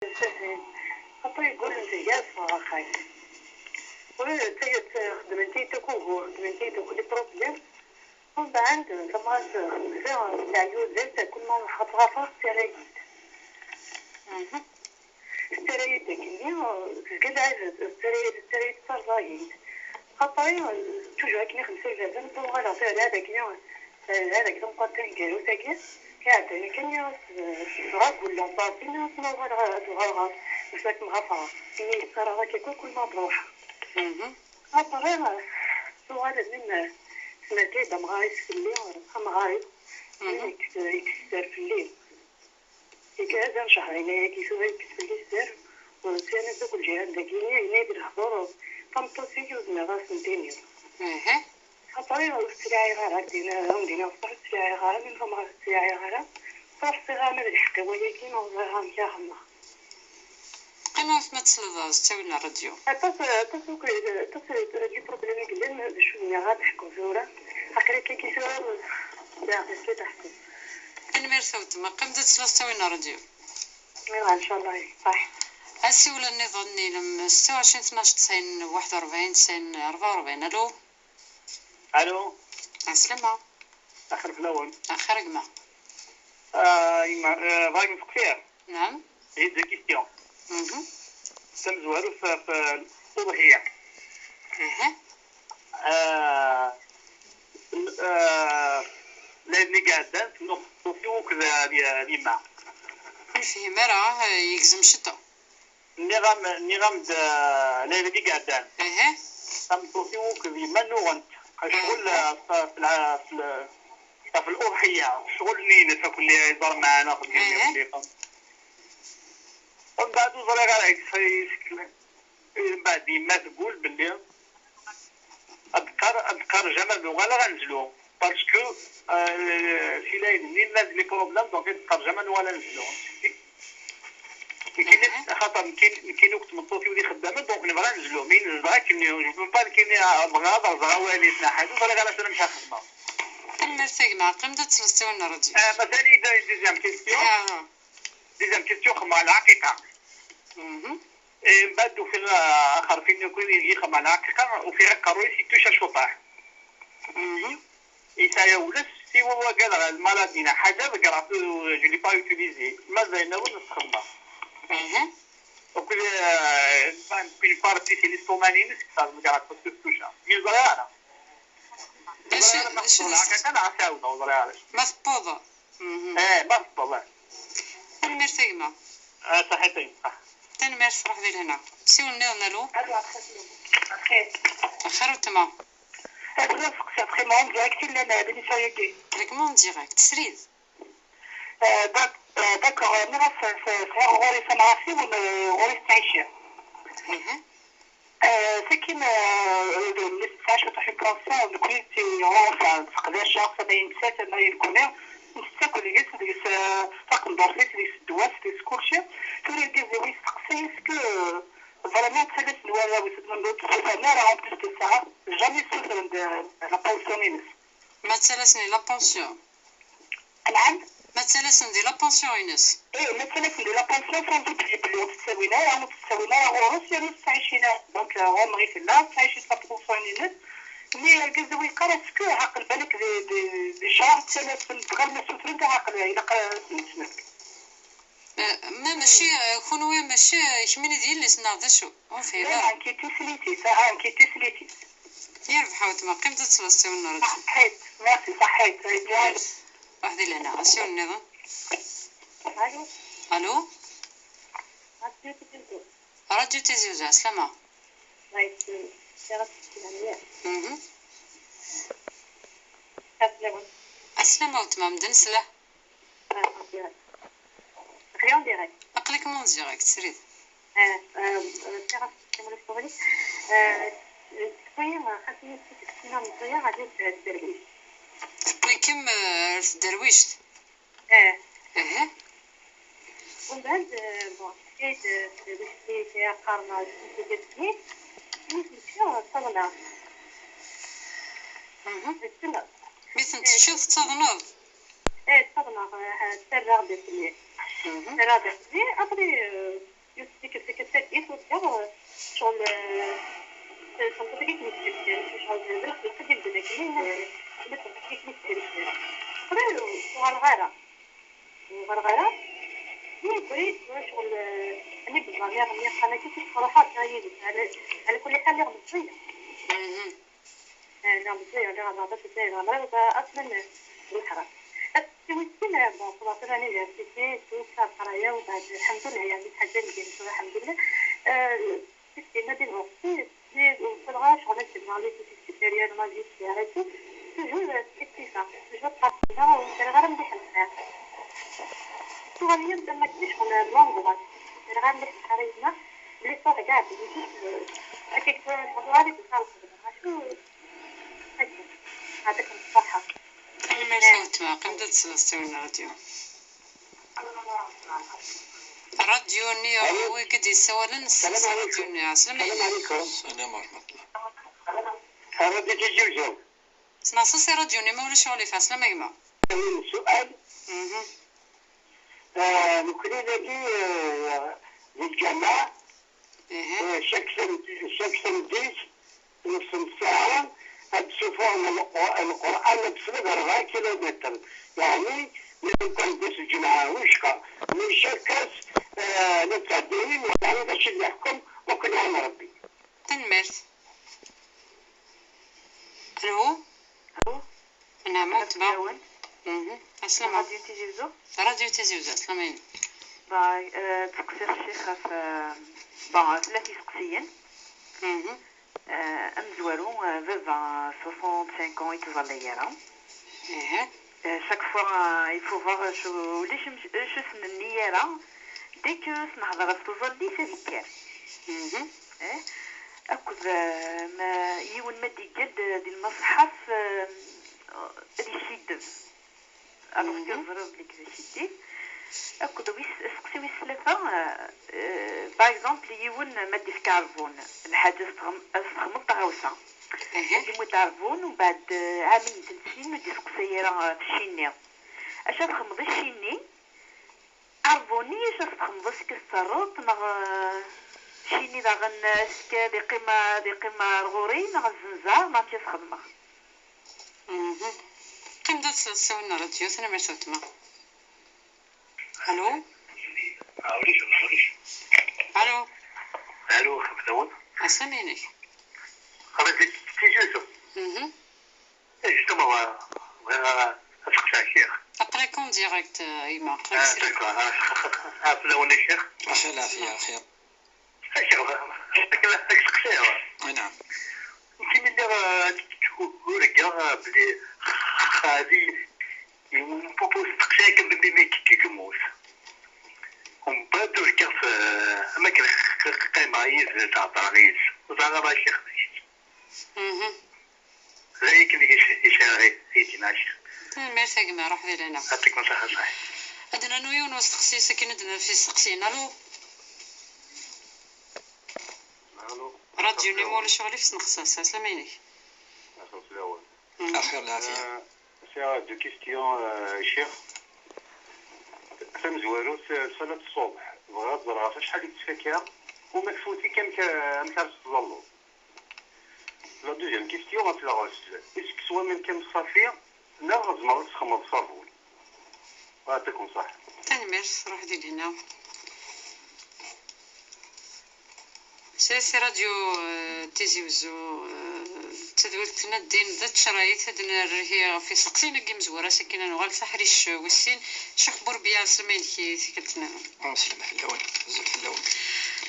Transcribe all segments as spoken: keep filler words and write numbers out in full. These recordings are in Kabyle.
Après, yeggul nzeyya ffɣeɣ axxam. Ur, xedment-iyi-d akk ugur, xedment-iyi-d akk les problèmes. Umbeɛd, tamɣart, xemseɣ, teɛyudet, kul ma nḥaḍ ɣer ɣer-s, tettarra-yi-d. Tettarra-yi-d akkenni, tezga lɛibad, tettarra-yi-d, tettarra-yi-d terẓa-yi-d. Après, toujours akken i xemseɣ iberdan, uɣaleɣ d, d, d akken, d, d akken tameqqrant taneggarut-agi, iɛeddan akken, dɣa ggulleɣ baṭel, asmi uɣaleɣ ad uɣaleɣ ɣer, ɣer, ɣer, imi yeqqareɣ akka kul, kul ma d-ruḥeɣ. Après, tuɣal même, tmerka-d amɣar-is fell-i, amɣar-iw, yekkes, yekkes sser fell-i. Yekker azal n cehrin ayagi tura yekkes fell-i sser, u sani akk lǧiran dagi, yenna-yi-d lehdur, tameṭṭut-ik ur zmireɣ ad sen-tiniɣ. Après, ur ttlaɛiɣ ara, ar din, ar din, ur ttlaɛiɣ ara, min tamɣart ur ttlaɛiɣ ara. Ur ḥṣiɣ ara ma d lḥeqq i wayagi, ma ur ẓriɣ amek ara xedmeɣ. Qqim ɣef ma tesleḍ s ttawil n ṛṛadyu. Aṭas, aṭas akk, aṭas n les problèmes i yellan, d acu nniɣ ad ḥkuɣ tura. Aql-ak akka tura, daɣ akka ad ḥkuɣ. Tanemmirt a weltma, qqim-d ad tesleḍ s ttawil n ṛṛadyu. Ncallah, ṣaḥ. Asiwel nniḍen ilem ستة وعشرين اثناش تسعين واحد وأربعين تسعين أربعة وأربعين. Allô. Allô. Ɛeslama. Axir fell-awen. Axir a gma. Ah, yemma, eh, bɣiɣ ad m-steqsiɣ. Naɛam. Hit deux questions. Mhm. Tamezwarut ɣef, ɣef uḍhiya. Aha. Ah, ah, lɛid-nni iɛeddan, tnuɣ-, tufi akked, ah, yemma. Ur nefhim ara, ah, yegzem ciṭṭa. Nniɣ-am, nniɣ-am-d, eh, lɛid-agi iɛeddan. Aha. Tameṭṭut-iw akked yemma nnuɣent. Ccɣel, eh, f-, f-, f-, f-, ɣef l'uḍhiya. Ccɣel-nni-ines akk lli iẓer maɛna xedmen. Aha. Akk lli. Mbeɛd ur ẓriɣ ara, mbeɛd yemma teggul belli ad qqar, ad qqar jamais ad uɣaleɣ ad nezlu. Parce que, euh, si lɛid-nni llan les problèmes, donc ad qqar jamais ad nuɣal ad nezlu. Nekkini, aha, axaṭer nekkini, nekkini akk tmeṭṭut-iw d ixeddamen, donc nebɣa ad nezlu. Mi nezdeɣ akken, je peux pas nekkini, ah, bɣiɣ ad rẓeɣ awal-is neɣ ḥaǧa, ur ẓriɣ ara acu ara xedmeɣ. Tanemmirt a gma, qqim-d ad tesleḍ s ttawil n ṛṛadyu. Ah, mazal-iyi deuxième question. Ah. Deuxième question, xedmeɣ lɛaqiqa. Mhm. Eh, mbeɛd ufiɣ, ah, axerfi-nni akk i xedmeɣ lɛaqiqa, ufiɣ aqerruy-is yettuca cuṭaḥ. Mhm. Yesɛa ulac, si wawagad ɣer lmaladi neɣ ḥaǧa, ḍeggreɣ-t, je l'ai pas utilisé. Mazal nawen ad t-xedmeɣ. Mhm. Akked, eh, une partie si l'estomac-ines, ça, ḍeggreɣ-t parce que ttuca. Mi ẓriɣ ara. D acu, ẓriɣ ara d acu ma xedmeɣ lɛaqiqa neɣ ad t-ɛawdeɣ, ur ẓriɣ ara. Ma tewweḍ. Mhm. Eh, ma tewweḍ, eh. Tanemmirt a gma. Ah, ṣaḥit a gma. Tanemmirt, truḥ di lehna. Siwel nniḍen, allô? Allô, axir. Axir weltma. Eh, bɣiɣ ad seqsiɣ, vraiment, en direct i llan, eh, l'émission-agi. Aql-ikem en direct, srid. Eh, d'ac-, eh, d'accord, eh, nniɣ-as, eh, s-, sɛiɣ ɣur-i tamɣart-iw, eh, ɣur-i tettɛici. Mhm. Eh, sakin, eh, mmi-s tesɛa cwiṭ n tension, nekkni ɣur-s, eh, seqdaceɣ tama-ines, tama-ines nekkni, ntett akk deg-s, deg-s, eh, taqendurt-is, deg-s ddwa-s, deg-s kulci. Tura argaz-iw yesteqsa, est-ce que, eh, vraiment ttalasen warraw-is, ur d-ssutren ara, en plus de ça, jamais ssutren-d, eh, la pension-ines. Ma ttalasen la pension? Anɛam? Ma ttalasen di la pension-ines? Eh, ma ttalasen di la pension, sans oublier belli ur tt-ttawin ara, ur tt-ttawin ara ɣur-s, yerna ur tt-ttɛicin ara. Donc, eh, ɣur-neɣ i tella, ttɛicin la pension-ines. Mais argaz-iw yeqqar, est-ce que ɛaqel balak di, di, di ccṛeɛ ttalasen, dɣa ma ssutren-d ɛaqel, ilaq ad sen-tt-nefk. Eh, ma mačči, eh, kunwi mačči, eh, kemmini d yelli-s neɣ d acu? Ur fhimeɣ ara. Nekki d tislit-is, aha, nekki d tislit-is. Yerbeḥ a weltma, qqim-d ad tesleḍ s ttawil n ṛṛadyu. Ṣaḥḥit, merci, ṣaḥḥit. Waḥed i lehna, asiwel nniḍen. Allô? Allô? Ṛṛadyu Tizi Wezzu. Ṛṛadyu Tizi Wezzu, ɛeslama. Right, eh, mhm. Ɛeslama a weltma, medden slah. Ah, en direct. Aql-ikem en direct, srid. Ah, ah, ah, sɛiɣ aselkim ula s teɣli. Ah, tewwi, ah, xaṭi, tewwi-kem, ah, ar tderwict. Ah. Aha. Umbeɛd, ah, bon, teḥka-yi-d, ah, tderwict-nni, qqaren-as, ah, tderwict-nni, mi tmekci, ah, ttaḍneɣ. Mhm. Mi ten-teččiḍ, tettaḍneḍ? Eh, ttaḍneɣ, eh, ttarraɣ-d fell-i. Mhm. Ttarraɣ-d fell-i, après, eh, Ur, ccɣel, eh, tameṭṭut-agi i kem-yesselken, ccɣel d lexleq i d-yellan akkenni, ma d tameṭṭut-agi i kem-yesselken. Qrib ur uɣaleɣ ara. Ur uɣaleɣ ara. Mi yeggri, ccɣel, eh, mi beẓẓan iɣ-, mi qqan akka, kif ruḥeɣ akka yid-s. Ɛla, ɛla kulli ḥal, lliɣ meẓẓiyeɣ. Mhm. Eh, lliɣ meẓẓiyeɣ, lliɣ rbeɛṭac sna, lliɣ mraw, ba, aslan, eh, d leḥram. Ad tiwit sin, eh, bon, xlaṣ, université, tout ça, leqraya, u mbeɛd, lḥemdullah, yeɛni, lḥaǧa n din, tura, lḥemdullah. Eh, Effectivement, di lweqt-nni, ur qqleɣ ara ccɣel ad ddmeɣ les études supérieures, magistère et tout. Toujours, euh, skikiseɣ, toujours qqareɣ, ur sɛiɣ ara mliḥ lxir. Tuɣal yiwet am wakken ccɣel n l'angoisse. Ur sɛiɣ ara mliḥ lxir a yemma, belli truḥ kɛa belli, euh, akka ccɣel ur ɣ-d-tuɣal lxedma. Mačči akka. Yeɛṭikem ṣṣeḥḥa. Tanemmirt a weltma, qqim-d ad tesleḍ s yiwen n ṛṛadyu. Ṛṛadyu-nni, wi i d-yessawalen, sens ṛṛadyu-nni. Ɛeslama-inem. Salam ورحمة الله. Ṛṛadyu Tizi Wezzu. Sneɣ-as i ṛṛadyu-nni, ma ulac aɣilif. Ɛeslama a gma. Yiwen n ssual. Mhm. Eh, nekkni dagi, eh, di lǧameɛ, eh, chaque sam-, chaque samedi, nus n ssaɛa, ad d-ssufuɣen Lqu-, Lqur'an ad d-slen rebɛa kilumitr. Yeɛni, mi newweḍ ass n lǧemɛa, wicqa, mi chaque ass, eh, la ttɛeddayen, yeɛni d acu i d-yeḥkem akk lɛam Rebbi. Tanemmirt. Alo? Alo? Neɛma, weltma. Fell-awen. Mhm. Ɛeslama. Ṛṛadyu Tizi Wezzu? Ṛṛadyu Tizi Wezzu, ɛeslama-inem. Bay, eh, ttseqsiɣ ccix ɣef, eh, bon, tella tiseqsiyin. Mhm. Eh, amezwaru, eh, baba, soixante-cinq ans, ur yettẓallay ara. Aha. Eh, chaque fois, eh, il faut voir acu, ulac amek, acu s-nenni ara. Dès que s-nehḍer ɣef tẓallit, ad ikker. Mhm. Eh, akked, eh, ma, yiwen ma d-iggal-d di lmaṣḥaf, eh, ad iskiddeb. Alors que teẓriḍ belli d askiddeb. Akked wis, aseqsi wis tlata, eh, par exemple, yiwen ma d-ifka aɛerbun, lḥaǧa ad s-txem-, ad s-txedmeḍ taɣawsa. Aha. Ad d-imudd aɛerbun, umbeɛd, eh, ɛamen n tletin ur d-iseqsay ara, eh, ɣef cci-nni. Acu ad txedmeḍ i cci-nni? Aɛerbun-nni, acu ad s-txedmeḍ, ad s-terreḍ, neɣ, eh, cci-nni daɣen, eh, ad s-, ad iqqim, ad iqqim ar ɣur-i, neɣ ad zzenzeɣ, neɣ amek ad s-xedmeɣ? Mhm. Qqim-d ad s-, ad s-tessiwleḍ n ṛṛadyu, tanemmirt a weltma. Alo? Alo? Alo, xemsa-wen. Ɛeslama-inek. Xaṭi, ti-, ti-, tijuzu. Mhm. Eh, justement, bɣiɣ ad, ad seqsaɣ ccix. Aql-ik en direct, euh, a gma. Aql-ik Ah, s-, d'accord. Ah, ah, fell-awen a ccix. Maca lɛafya, xir. A ccix, bɣiɣ ad k-seqsiɣ. Ay, naɛam. Nekkini lliɣ, eh, urgaɣ, eh, belli xali, yiwen n pupu steqsaɣ-k am melmi mi k-, k-, yemmut. Umbeɛd urgaɣ f-, am akken q-, q-, qqimeɣ yid-s, heddreɣ yid-s. Ur ẓriɣ ara acu i xedmeɣ. Mhm. D ayen kan i s-, i sɛiɣ i, i d-nniɣ. Tanemmirt a gma, ruḥ di lehna. Yeɛṭikum ṣṣeḥḥa, ṣṣeḥḥa. Ad d-nernu yiwen n usteqsi, sakin ad d-nerr f isteqsiyen. Alo? Alo. Ṛṛadyu-nni ma ulac aɣilif sneqs-as. Ɛeslama-inek. Ɛeslama fell-awen. Mm. Axir lɛafya. Euh, sɛiɣ deux questions, euh, ccix. Tamezwarut, euh, ṣṣalat ṣṣubḥ. Bɣiɣ ad ẓreɣ ɣef acḥal i tettfakka, u ma tfut-ik, amek, amek ara s-tẓalleḍ? La deuxième question, ɣef leɣrest. Est-ce que s waman kan ṣṣafi, neɣ tzemreḍ ad txedmeḍ ṣṣabun? Yeɛṭikum ṣṣeḥḥa. Tanemmirt, ruḥ di lehna. Sɛiɣ si radyu, eh, Tizi Wezzu, eh, d tadwilt n ddin d tcerɛit, ad nerr ihi ɣef isteqsiyen-agi imezwura, sakin ad nuɣal s aḥric, eh, wis sin. Ccix Burbiya, ɛeslama-inek i tikkelt-nniḍen. Ɛeslama fell-awen, azul fell-awen.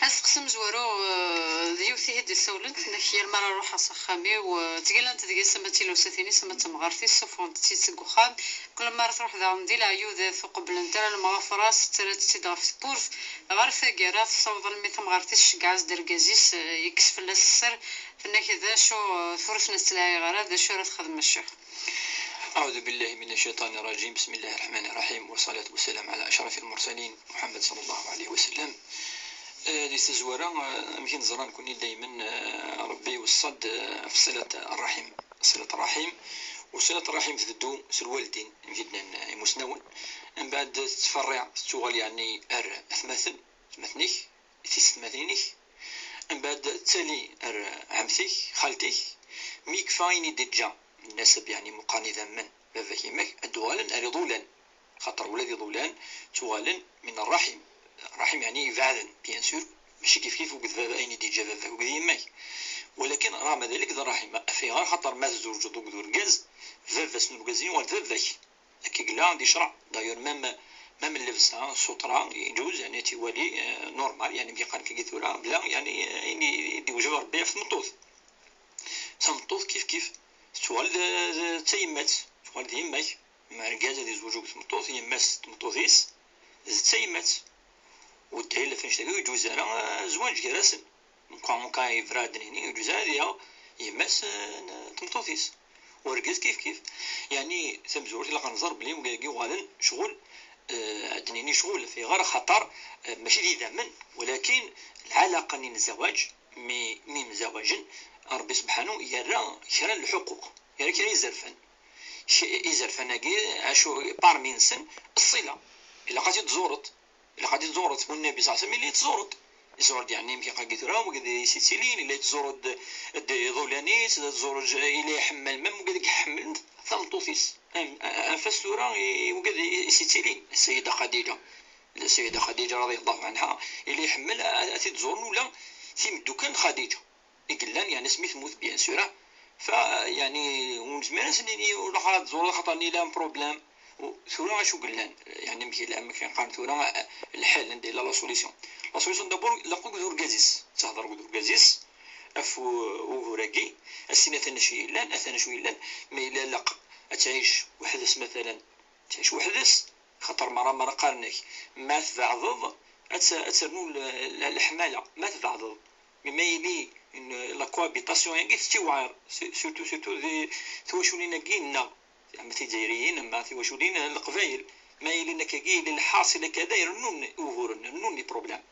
Asteqsi amezwaru, eh, d yiwet ihi d-isawlen, tenna-k: "Yal mi ara ruḥeɣ s axxam-iw, eh, ttgallant deg-s ama d tilawsatin-is ama d temɣart-is, ssufɣent-tt-id seg uxxam. Kul mi ara truḥ daɣen di leɛyudat, ur qebblent ara lemɣafra-s, ttarrant-tt-id ɣef tewwurt." Ɣer taggara, tessaweḍ almi tamɣart-is tceggeɛ-as-d argaz-is, eh, yekkes fell-as sser, tenna-k: "D acu, eh, tura ur ten-ttlaɛiɣ ara, d acu ara txedmem a ccix?" أعوذ بالله من الشيطان الرجيم. بسم الله الرحمن الرحيم. والصلاة والسلام على أشرف المرسلين محمد صلى الله عليه وسلم. Eh, di tazwara, eh, amek i neẓra nekkni daymen, eh, Ṛebbi iweṣṣa-d, eh, ɣef ṣilat ṛṛaḥim. Ṣilat ṛṛaḥim, u ṣilat ṛṛaḥim tbeddu s lwaldin, amek i d-nnan, eh, imusnawen. Mbeɛd tettferriɛ, tettuɣal yeɛni ar atmaten, atmaten-ik, tisetmatin-ik. Mbeɛd ttali ar ɛemti-k, xalti-k, mi yekfa ayen i d-iǧǧa n nnasab, yeɛni meqqar n idammen, baba-k, yemma-k, ad d-uɣalen ar iḍulan. Xaṭer ula d iḍulan ttuɣalen min rraḥim. Rraḥim yeɛni ibeɛden, bien sûr, mačči kifkif akked baba, ayen i d-iǧǧa baba-k akked yemma-k. Walakin raɣma dalik d rraḥim. Ɣef ayɣer? Xaṭer ma tzewǧeḍ akked urgaz, baba-s n urgaz-nni yuɣal d baba-k. Akka i yella di ccreɛ. D'ailleurs, même, même llebsa, ssutra, yeǧuz, yeɛni, ad tt-iwali, euh, normal, yeɛni, mi qqaren akka tura, bla, yeɛni, ayen i d-iwjeb Rebbi ɣef tmeṭṭut. Tameṭṭut kifkif, tettuɣal d, d, d tayemmat, tettuɣal d yemma-k. Ma argaz ad izweǧ akked tmeṭṭut, yemma-s n tmeṭṭut-is d tayemmat. Ur d-, illa f annect-agi ur yeǧuz ara, euh, zzwaǧ gar-asen. Meqqar, meqqar yebra ad d-nini, ur yeǧuz ara ad yaɣ yemma-s, euh, n tmeṭṭut-is. Urgaz kifkif. Yeɛni, tamezwarut, ilaq ad nẓer belli wigad-agi uɣalen ccɣel, euh, ad d-nini ccɣel, ɣef ayɣer? Axaṭer, euh, mačči d idammen, walakin lɛalaqa-nni n zzwaǧ, mi, mi mzawaǧen, Ṛebbi subḥanu yerra kra n lḥuquq, yerra kra n izerfan. K-, izerfan-agi, acu, parmi-nsen ṣṣila. Ilaq ad tt-id-tẓureḍ. Ilaq ad tt-id-tẓureḍ. U Nnbi ṣalla Llahu ɛalayhi wa sallam yella yettẓur-d. Yettẓur-d, yeɛni, amek akka i tura, wigad i s-ittilin, yella yettẓur-d, d iḍulan-is, yella yettẓur-, yella iḥemmel, même wigad i iḥemmlen tameṭṭut-is. Am-, a-, anef-as tura i, i wigad i, i s-ittilin, Ssayida Xadiǧa. Ssayida Xadiǧa, رضي الله عنها, yella iḥemmel a, a t-id-ẓuren ula timeddukal n Xadiǧa i yellan, yeɛni, asmi temmut, bien sûr, ah. Fa, yeɛni, ur nezmir ad s-nini ur ilaq ara ad tẓureḍ axaṭer yella un problème. U tura acu yellan? Yeɛni, amek yella, amek i qqaren tura, eh, lḥal, anda yella la solution? La solution, d'abord, ilaq akked urgaz-is, ad tehder akked urgaz-is ɣef u-, ugur-agi, ad s-tini atan acu yellan, atan acu yellan. Ma yella ilaq ad tɛic weḥd-s, matalan, ad tɛic weḥd-s, xaṭer merra, merra qqaren-ak, ma tbeɛdeḍ, ad t-, ad ternu l-, l-, leḥmala, ma tbeɛdeḍ. Mi ma yili une, la cohabitation-agi tettiwɛir, su-, surtout, surtout di twaculin-agi nneɣ, ama tizzayriyin, ama tiwaculin n Leqbayel. Ma yili akkagi, yili lḥaṣil akka da, irennun uguren, rennun les problèmes.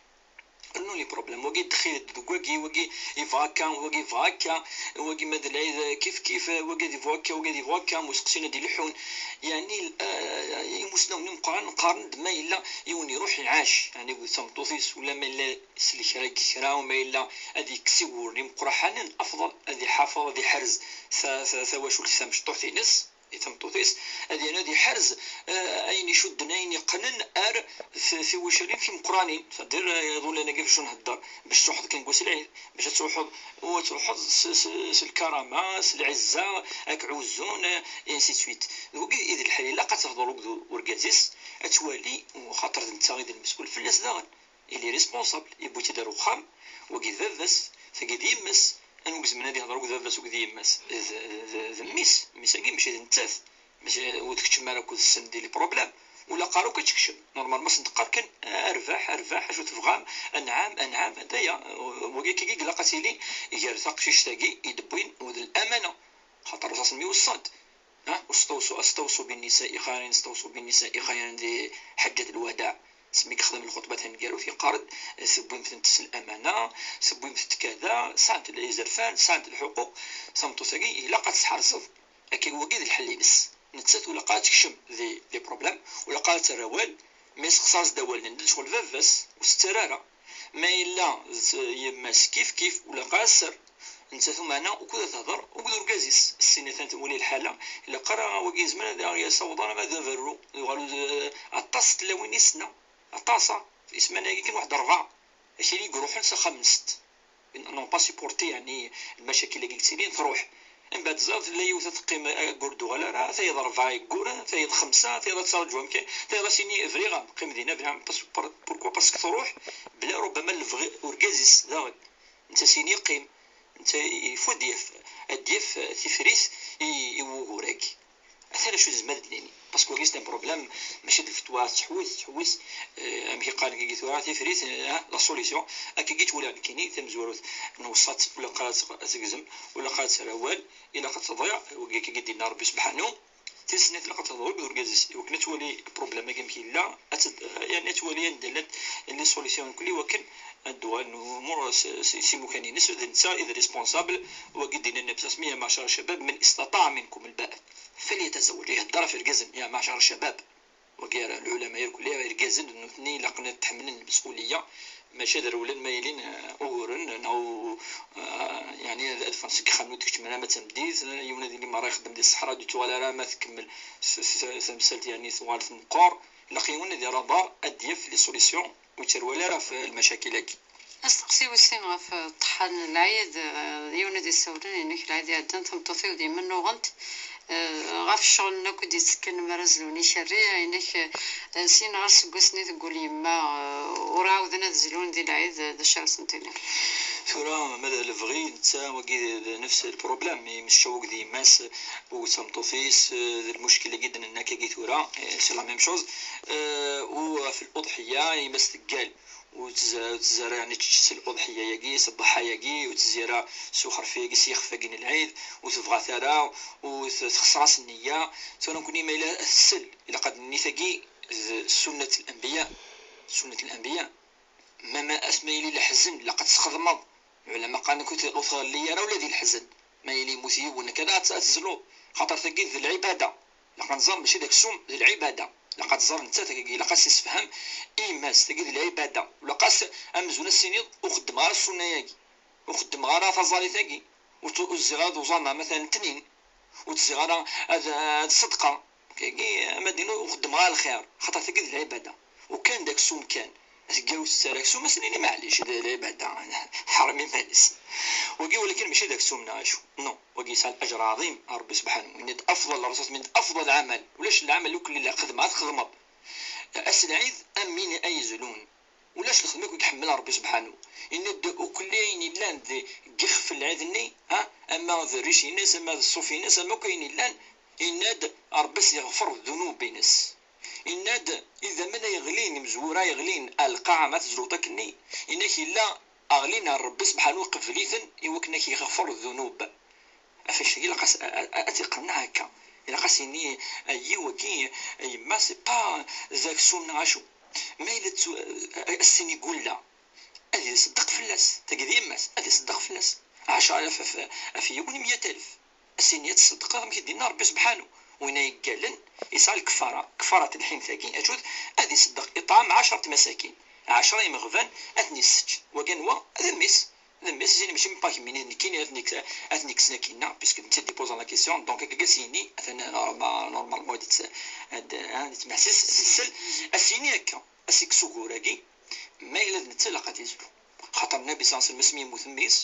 Rennun les problèmes. Wagi ddexil deg wagi, wagi yebɣa akka, wagi yebɣa akka, wagi ma d lɛid kif kif, wagi ad yebɣu akka, wagi ad yebɣu akka, am useqsi-nni ad d-ileḥḥun. Yeɛni, eh, imusnawen imeqqranen qqaren-d ma yella yiwen iruḥ iɛac, yeɛni akked tameṭṭut-is, ula ma yella isell kra deg kra, u ma yella ad yekkes uguren imeqqranen, afḍal ad iḥafeḍ, ad iḥrez ta-, ta-, tawacult tamecṭuḥt-ines, i tameṭṭut-is, ad yernu ad iḥrez, eh, ayen icudden, ayen yeqqnen ar t-, tiwacalin timeqqranin, c'est-à-dire, eh, iḍulan-agi ɣef acu nhedder, bac truḥeḍ kan deg wass n lɛid, bac ad truḥeḍ, u ad truḥeḍ s, s, s lkarama, s lɛizza, ad k-ɛuzzun, eh, et ainsi de suite. D wagi i d lḥal, ilaq ad tehder akked urgaz-is, ad twali, u xaṭer d netta i d lmessul fell-as daɣen. Il est responsable, yewwi-tt-id ar uxxam, wagi d baba-s, tagi d yemma-s. Anwa i izemren ad yehder akked baba-s akked yemma-s? D, d, d mmi-s, mmi-s-agi, mačči d nettat. Mačči ur tkeččem ara akked-sen di les problèmes. Ur ilaq ara akk ad tkeččem. Normalement, ad sen-teqqar kan, "Arbaḥ, arbaḥ, acu tebɣam? Anɛam, anɛam." D aya, wagi akka i ilaq ad tili gar taqcict-agi i d-wwin u d lamana. Xaṭer Ṛṛasul iweṣṣa-d. Ha? "Ustawṣu, astaw-, أستوصوا بالنساء خيرا، استوصوا بالنساء خيرا" di Ḥeǧǧat Lwadaɛ. Asmi yexdem lxuṭba taneggarut, yeqqar-d, tewwim-tent s lamana, tewwim-tent kada, sɛant izerfan, sɛant lḥuquq, tameṭṭut-agi ilaq ad tt-tḥerzeḍ. Akka, wagi d lḥell-ines. Nettat ur ilaq ara ad tekcem di, di problème, ur ilaq ara ad terr awal, ma yesseqsa-as-d awal-nni, d ccɣel baba-s, ur s-ttarra ara. Ma yella d yemma-s kif kif, ur ilaq ara ad s-terr. Nettat umeɛna ukud ad tehder akked urgaz-is. Ssin atan twali lḥala, ilaq ara wagi yezmer ad aɣ-yasaweḍ arma d aberru, yuɣal d, aṭas n tlawin i ssneɣ, aṭas, ah, isman-agi kan waḥed rebɛa, akili i iruḥen s axxam n sett. Non pas supporter, yeɛni, lmacakil-agi yettilin, truḥ. Mbeɛd ẓer tella yiwet ad teqqim, eh, ur d-tuɣal ara, tayeḍ rebɛa yegguren, tayeḍ xemsa, tayeḍ ad ttraǧu amkan, tayeḍ ad s-tini, "Briɣ-am, qqim dinna, briɣ-am." Parce, par-, pourquoi? Parce que truḥ bla, rubbama, lebɣi urgaz-is daɣen. Netta s-yini yeqqim, netta ifud yaf, ad d-yaf tifrit i, i wugur-agi. Atan acu nezmer ad d-nini. Parce que wagi c'est un problème, mačči d lfetwa, tettḥewwis, tettḥewwis, eh, amek i qqaren dagi tura, tifrit, eh, la solution. Akka i tt-walaɣ nekkini, tamezwarut n uwsaṭ, ur ilaq ara ad tegzem, ur ilaq ara ad terr awal, ilaq ad teḍiɛ, wagi akka i d-yenna Ṛebbi subḥanu. Tis snat, ilaq ad tehder akked urgaz-is, iwakken ad twali lproblème-agi amek yella, ad tt-, yeɛni ad twali anda llant les solutions mkul, iwakken ad d-uɣalen umur s, s, s imukan-ines, d netta i d responsable. Wagi d-yenna Nnbi صلى الله عليه وسلم: "يا معشر الشباب من استطاع منكم الباءة فليتزوج." Ihedder ɣef irgazen, يا معشر الشباب. Wagi ara lɛulama irkelli, irgazen d nutni ilaqen ad tḥemmlen lmesquliya, maca ad rewlen ma yilin, eh, uguren, neɣ u-, eh, yeɛni ad, ad ffɣen seg yixxamen ur d-keččmen ara ma d tameddit, eh, yiwen ad yili merra ixeddem di ṣṣeḥra, ur d-yettuɣal ara ma tkemmel s, s, s, tamsalt, yeɛni tuɣal tmeqqer. Ilaq yiwen ad yerr aḍar, ad d-yaf les solutions, ur yettru ara ɣef lmacakil-agi. Asteqsi wis sin ɣef, eh, ṭṭḥan n lɛid, eh, yiwen ad d-isawlen, inek lɛid iɛeddan, tameṭṭut-iw d yemma nnuɣent, eh, ɣef ccɣel-nni akk i d-yettekkan mi ara zlun ikerri, inek, eh, syin ɣer seggas-nni teggul yemma, eh, ur ɛawden ad zlun di lɛid, eh, d acu ara sen-tiniḍ? Tura, ma d lebɣi, netta wagi d, d nefs lproblème, yemmecčaw akked yemma-s, akked tmeṭṭut-is, eh, d lmuckil-agi d-nenna akkagi tura, eh, c'est la même chose. Eh, u ɣef l'uḍḥiyya, yemma-s teggal. Ur tz-, ur tezzi ara, yeɛni, tečč s l'uḍḥiyya-agi, s ḍḍeḥḥa-agi, ur tezzi ara s uxerfi-agi, s yixef-agi n lɛid, ur tebɣa-t ara, ur t-, texṣer-as nniya. Tura nekkni ma yella ad tsel, ilaq ad nenni tagi d sunnat l'anbiya, sunnat l'anbiya. Ma, ma asma yili leḥzen, ilaq ad tesxedmeḍ. Lɛulama qqaren-ak ur t-, ur tɣelli ara ula di leḥzen. Ma yili yemmut yiwen, nekk ad, ad tezluḍ. Xaṭer tagi d lɛibada. Ilaq ad nẓer mačči d aksum, d lɛibada. Ilaq ad tẓer nettat tagi, ilaq ad s-issefhem i yemma-s, tagi d lɛibada. Ilaq-as amzun ad s-tiniḍ ur xeddmeɣ ara ssunna-agi, ur xeddmeɣ ara taẓallit-agi, ur t-, ur zziɣ ara d uẓameɣ matalan tnin, ur tezziɣ ara ad, ad ṣeddqeɣ. Kagi, ama d inu ur xeddmeɣ ara lxir, xaṭer tagi d lɛibada. Ukan d aksum kan. Aseggaw tettara aksum, ass-nni maɛlic, d lɛibada, ḥrem iman-is. Wagi walakin mačči d aksum neɣ acu. Non, wagi yesɛa lajr ɛḍim, Ṛebbi subḥanu. Yenna-d afḍal, Ṛṛasul yenna-d afḍal lɛamal. Ulac lɛamal akk lli xedmeɣ, ad t-xedmeḍ. Ass lɛid, am win ay izlun. Ulac lxedma akk i iḥemmel Ṛebbi subḥanu. Yenna-d akk ayen yellan di, deg yixef n lɛid-nni, ha? Ama d rric-ines, ama d ṣṣuf-ines, ama akk ayen yellan, yenna-d Ṛebbi ad s-yeɣfer ddunub-ines. Yenna-d idammen ay ɣlin, imezwura ay ɣlin ar lqaɛa ma tezluḍ akkenni, yenna-k yella ɣlin ar Ṛebbi subḥanu iqebbel-iten i wakken ad k-yeɣfer ddunub. Ɣef wacagi ilaq-as a, a, a, ad t-iqenneɛ akka. Ilaq-as yini, ayi wagi, a yemma, c'est pas d aksum neɣ acu. Ma yella ttu-, a, a, ass-nni gulla, ad iṣeddeq fell-as. Tagi d yemma-s, ad iṣeddeq fell-as ɛecra alaf ɣef, ɣef yiwen, meyya alef. Ass-nni ad tṣeddqeḍ, amek i d-yenna Ṛebbi subḥanu. Win ay yeggallen, yesɛa lkeffara, keffarat lḥint-agi, akud, ad iṣeddeq iṭɛam ɛecra tmasakin, ɛecra imeɣban, ad ten-issečč. Wagi anwa? D mmi-s. D mmi-s, zin mačči pas kemmini, d nekkini ad ten-, ad ten-ikksen akkinna, puisque netta i d-ipoẓan la question, donc akka as-yini, atan norma-, normalement ad itt-, ad, ad ittmeḥsis, ad issel, as-yini akka, as-ikkes ugur-agi, ma yella d netta ilaq ad izlu. Xaṭer Nnabi ṣalla Llahu ɛalayhi wa sallam, asmi yemmut mmi-s,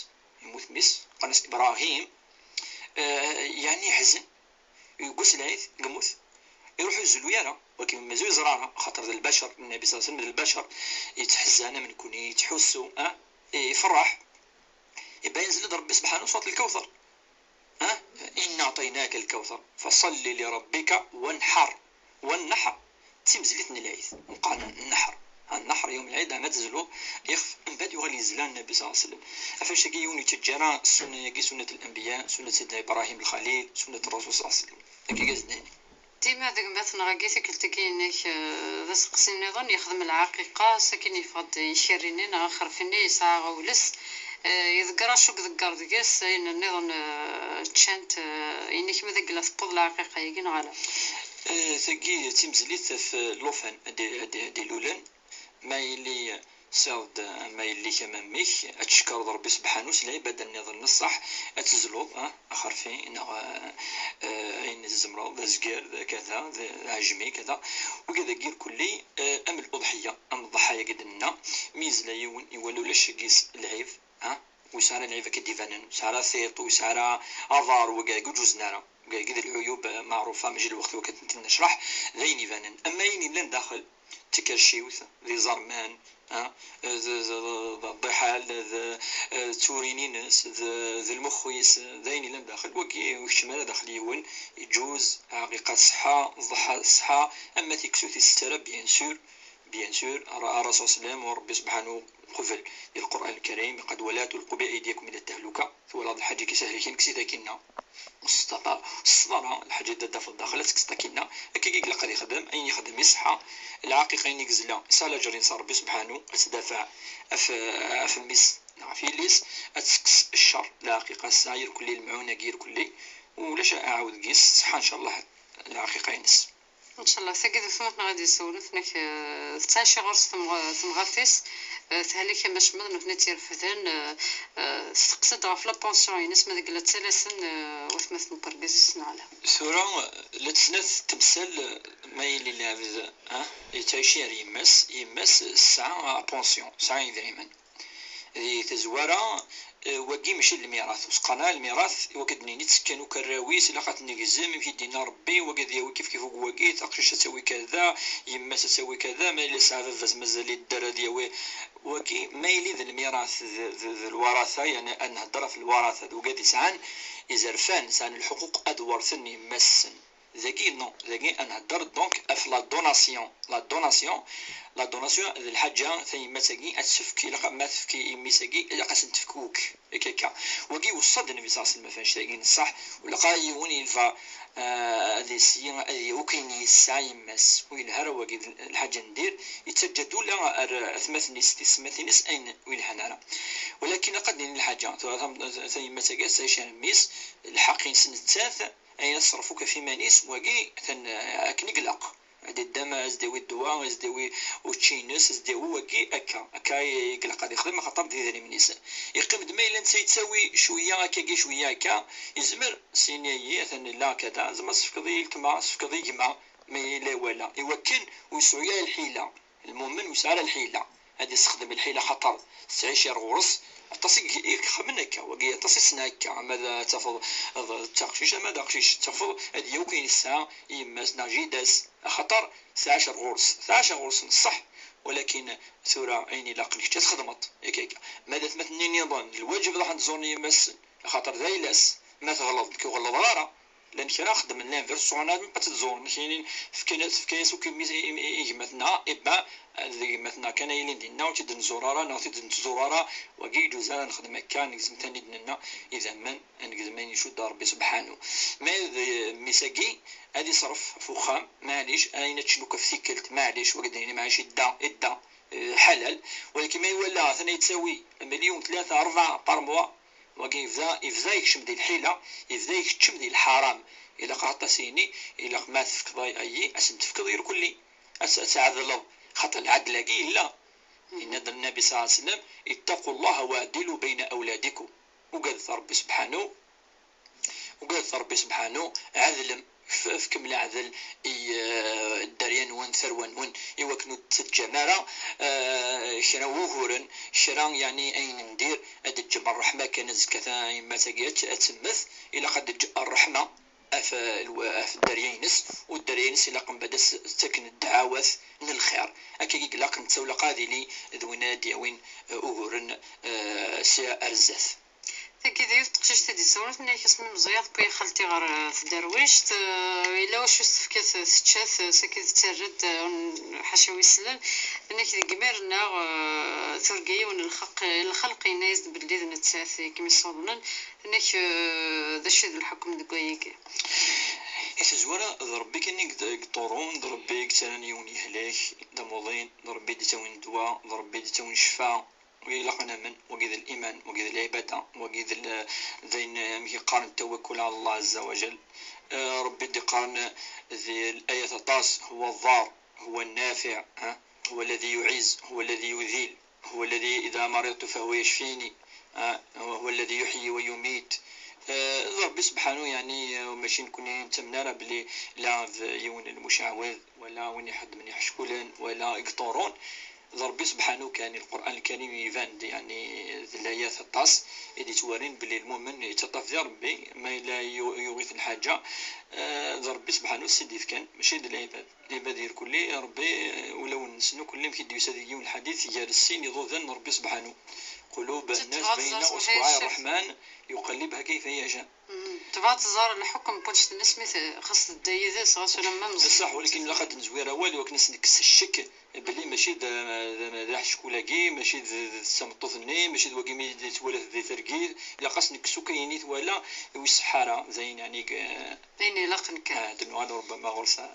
yemmut mmi-s, qqaren-as Ibrahim, eh, yeɛni yeḥzen, yeggas lɛid, yemmut, iruḥ ur izellu ara. Wagi mazal ur yeẓri ara, axaṭer d lbacer, Nnabi ṣalla Llahu ɛalayhi wa sallam d lbacer, yettḥezzan am nekkni, yettḥussu, ah, iferreḥ. Iban yenzel-d Ṛebbi subḥanu surat Lkawter. Ah, إنا أعطيناك الكوثر فصل لربك وانحر. والنحر d timezlit n lɛid, meqqar nneḥr. Ha, nneḥr yawm lɛid, ɛni ad tezluḍ ixef, mbeɛd yuɣal yezla Nnabi ṣalla Llahu ɛalayhi wa sallam. Ɣef wacagi yiwen ur yettaǧǧa ara ssunna-agi, sunnat l-anbiya, sunnat Sidna Ibrahim Lxalil, sunnat Ṛṛasul ṣalla Llahu ɛalayhi wa sallam. Akka i as-d-nini. Dima d gma-tneɣ-agi, tikkelt-agi inek, eh, d aseqsi nniḍen, yexdem lɛaqiqa, sakin yeffeɣ-d ikerri-nni neɣ axerfi-nni yesɛa aɣawles, eh, iḍegger acu i iḍegger deg-s, ayen nniḍen, eh, ččan-t, eh, inek ma d agla tewweḍ lɛaqiqa-agi neɣ ala? Eh, tagi d timezlit ɣef llufan ad d-, ad d-, ad d-ilulen. Ma yili tesɛiḍ-d ama yelli-k ama mmi-k, ad tcekkreḍ Ṛebbi subḥanu s lɛibada nniḍen n ṣṣeḥ, ad tezluḍ, ah, axerfi, neɣ, eh, eh, ayen tzemreḍ, d azger, d kada, d aɛejmi, kada. Wigad-agi irkelli, eh, am l'uḍḥiyya, am ḍḍeḥḥa-yagi d-nenna, mi yezla yiwen, iwala ulac deg-s lɛib, ah, ur yesɛi ara lɛib akka d-ibanen, ur yesɛi ara tiṭ, ur yesɛi ara aḍar, wigad-agi ur ǧuzen ara. Wigad-agi d lɛuyub, eh, meɛrufa, mačči d lweqt wakka ad tent-necreḥ, d ayen ibanen. Ama ayen yellan daxel, d tikerciwt, d iẓerman, ah, d, d, d, d ḍḍiḥal, d, d turin-ines, d, d lmux-is, d ayen yellan daxel. Wagi ur ikeččem ara daxel yiwen, iǧuz, aɛqiqa tṣeḥḥa, ḍḍeḥḥa tṣeḥḥa, ama tiksut itett ara, bien sûr, bien sûr, ara, ara ṣṣlam, u Ṛebbi subḥanu qbel di Lqur'an Lkarim, qad wala tulqu bi aydikum ila ttahluka, twalaḍ lḥaǧa-agi isehlen-ak-tt-id akkinna. Ur s-teṭṭafa, ur s-teḍra lḥaǧa i d-tafeḍ daxel, ad tekkseḍ akkinna. Akka i ilaq ad ixdem, ayen ixdem iṣeḥḥa. Lɛaqiqa-nni i yezla, yesɛa laǧer-ines Ṛebbi subḥanu, ad tdafeɛ ɣef, ɣef mmi-s neɣ ɣef yelli-s, ad tekkes ccer. Lɛaqiqa tesɛa irkelli, lemɛun-agi irkelli, ulac aɛawed deg-s, tṣeḥḥa ncallah lɛaqiqa-ines. Ncallah tagi d atmaten ɣa d-yessawlen, nek tettɛici ɣur-s temɣart-is, tehlek amacemmeḍ nutni tt-irefden. Testeqsa-d ɣef la pension-ines, ma deg la ttalasen watmaten n urgaz-is neɣ ala. Tura la tesnat temsal, ma yili lɛebd yettɛici ar yemma-s, yemma-s tesɛa pension, tesɛa idrimen. Di tazwara, wagi mačči d lmirat. Ur s-qqaren ara lmirat, iwakken ad d-nini ttekkan akk arraw-is, ilaq ad t-negzem, amek i d-yenna Rebbi, wagi ad yawi kifkif akk wagi, taqcict ad tawi kada, yemma-s ad tawi kada, ma yella yesɛa baba-s mazal yedder ad yawi. Wagi, ma yili d lmirat, d, d, d lwarata, yeɛni ad nhedder ɣef lwarata, d wigad yesɛan izerfan, sɛan lḥuquq ad werten yemma-s-nsen. Dagi, non, dagi ad nhedder donc ɣef la donation. La donation, la donation d lḥaǧa tayemmat-agi ad tefk, ilaq ma tefk i mmi-s-agi, ilaq ad sen-tefk akk. Akka, akka. Wagi iweṣṣa-d Nnbi ṣalla Llahu ɛalayhi wa sallam ɣef annect-agi n ṣṣeḥ, ur ilaq ara yiwen yebɣa ad yesyi, ad yawi akk ayen yesɛa yemma-s. Ur yelha ara wagi, d lḥaǧa n dir, yettaǧǧa-d ula ar atmaten-is, tisetmatin-is, ayen ur yelhan ara. Walakin ilaq ad d-nini lḥaǧa, tura tam-, tayemmat-agi ad tɛic ar mmi-s, lḥeqq-ines nettat, ayen ad teṣref akk ɣef iman-is, wagi atan akken i ilaq. Ad iddem, ad s-d-yawi ddwa, ad s-d-yawi učči-ines, ad s-d-yawi wagi, akka, akka i ilaq ad ixdem, axaṭer d idrimen-is. Yeqqim-d ma yella netta yettawi cwiya akkagi, cwiya akka, yezmer, sini-yi, atan illa kada, tzemreḍ ad tefkeḍ i yeltma, ad tefkeḍ i gma, ma yella iwala, iwakken ur yesɛu ara lḥila. Lmumen ur yesɛi ara lḥila. Ad yessexdem lḥila xaṭer tettɛici ar ɣur-s. Aṭas i i ixedmen akka, wagi aṭas i ssneɣ akka, ama d tafeḍ d taqcict, ama d aqcic, tafeḍ ad yawi ayen yesɛa i yemma-s neɣ jida-s, axaṭer tɛac ar ɣur-s, tɛac ar ɣur-s n ṣṣeḥ, walakin tura ayen ilaqen kečč ad txedmeḍ, yak akka. Ma d atmaten-nni nniḍen, d lwaǧeb ad ruḥen ad ẓuren yemma-s-sen, axaṭer d ayla-s, ma teɣleḍ, nekk ur ɣelleḍeɣ ara. Llan kra xeddmen l'inverse, sɛun ad ad tt-ẓuren, kinin fkan-as, tefka-yas akk i mmi-s, i, i, i gma-tneɣ, eh ben, d gma-tneɣ kan ay yilin dinna, ur tt-id-nẓur ara, neɣ ur tt-id-nettẓur ara, wagi ur yeǧuz ara ad nexdem akka, negzem tanid-nneɣ, idammen, ad negzem ayen icudd Rebbi subḥanu. Ma d, eh, mmi-s-agi, ad iṣref ɣef uxxam, maɛlic, ayen ad ččen akk ɣef tikkelt, maɛlic, wagi d ayen maɛlic, idda, idda, eh, ḥalal, walakin ma iwala atan yettawi melyun, tlata, rebɛa par mois, wagi yebda, yebda yekcem di lḥila, yebda yekcem di lḥaram. Ilaq aṭas yini, ilaq ma tefkeḍ ay-, ayi, ad sen-tefkeḍ irkelli. Ad s-, ad tɛedleḍ. Xaṭer lɛedl-agi yella. Yenna-d Nnabi ṣalla Llahu ɛalayhi wa sallam: "Ittaqu Llaha wa ɛdilu bayna awladikum." Ugadet Rebbi subḥanu, ugadet Rebbi subḥanu, ɛedlem, f-, fkem leɛdel i, eh, dderya-nwen, tarwa-nwen, iwakken ur d-teǧǧam ara, eh, kra n wuguren, kra, yeɛni, ayen n dir, ad d-teǧǧem ṛṛeḥma kan, azekka ta-, yemma-tagi ad t-, ad temmet, ilaq ad d-teǧǧ ṛṛeḥma ɣef, eh, lwa-, ɣef dderya-ines, u dderya-ines ilaq mbeɛd ad s-, ad s-ttaken ddeɛwat n lxir. Akka i ilaq netta, ur ilaq ad yili d win ad d-yawin, eh, uguren, eh, si ar zdat. Tagi d yiwet n teqcict i d-isawlen, tenna-ak: "Asmi meẓẓiyeɣ, tewwi-yi xalti ɣer, eh, tderwict, eh, yella wacu s-tefka t-, tečča-t, eh, sakit tettarra-d, eh, ḥaca wi sellen." Tenna-ak: "Deg imir-nneɣ, eh, turga yiwen n lxeq-, lxelq, yenna-yas-d belli d nettat i kem-issuḍnen." Tenna-ak, eh, d acu i d lḥukm deg wayagi? I tezwara d Rebbi kan i d-, i yeṭṭurun, d Rebbi i yettarran yiwen yehlek, d amuḍin, d Rebbi i d-ittawin ddwa, d Rebbi i d-ittawin ccfa. Wagi ilaq ad namen, wagi d liman, wagi d lɛibada, wagi d l-, d ayen, amek i qqaren, tawakkul ɛala Llah ɛazza wa jall. Eh, Rebbi i d-iqqaren di layat aṭas: "Huwa ḍḍar, huwa nnafiɛ, ha? Huwa alladhi yuɛizz, huwa alladhi yudil, huwa alladhi idha maridtu fahuwa yacfini, ha? Huwa alladhi yuḥyi wa yumit." Eh, d Rebbi subḥanu, yeɛni, eh, mačči nekni nettamen ara belli la d yiwen n lmucɛawed, wala win ixeddmen iḥeckulen, wala i yeṭṭurun. D Rebbi subḥanu kan, i Lqur'an Lkarim iban-d, yeɛni, d layat aṭas i d-yettwarin belli lmumen yettaṭṭaf di Rebbi, ma yella yu-, yuɣ-it lḥaǧa, eh, d Rebbi subḥanu s-id-ifkan, mačči d lɛibad. Lɛibad irkelli, Rebbi, eh, ulawen-nsen akk, amek i d-yusa di yiwen lḥadit, gar sin iḍudan n Rebbi subḥanu. Qulub nnas bayna usbuɛay ṛṛeḥman yuqallibuha kayfa yaca. Mhm. Tebɣa ad tẓer lḥukm n wanect-nni asmi t-, xas tedda yid-s, ɣas ulamma meẓẓiy. D ṣṣeḥ, walakin ilaq ad d-nezwir awal i wakken ad s-nekkes ccek belli mačči d, d, d aḥeckul-agi, mačči d, d, d tameṭṭut-nni, mačči d wagi mi d-twala di targit, ilaq-as nekkes akk ayen i twala, ur iṣeḥḥa ara, d ayen, yeɛni, eh, ayen ilaqen kan. Ah, d-nuɣal ṛebbama ɣur-s, ah.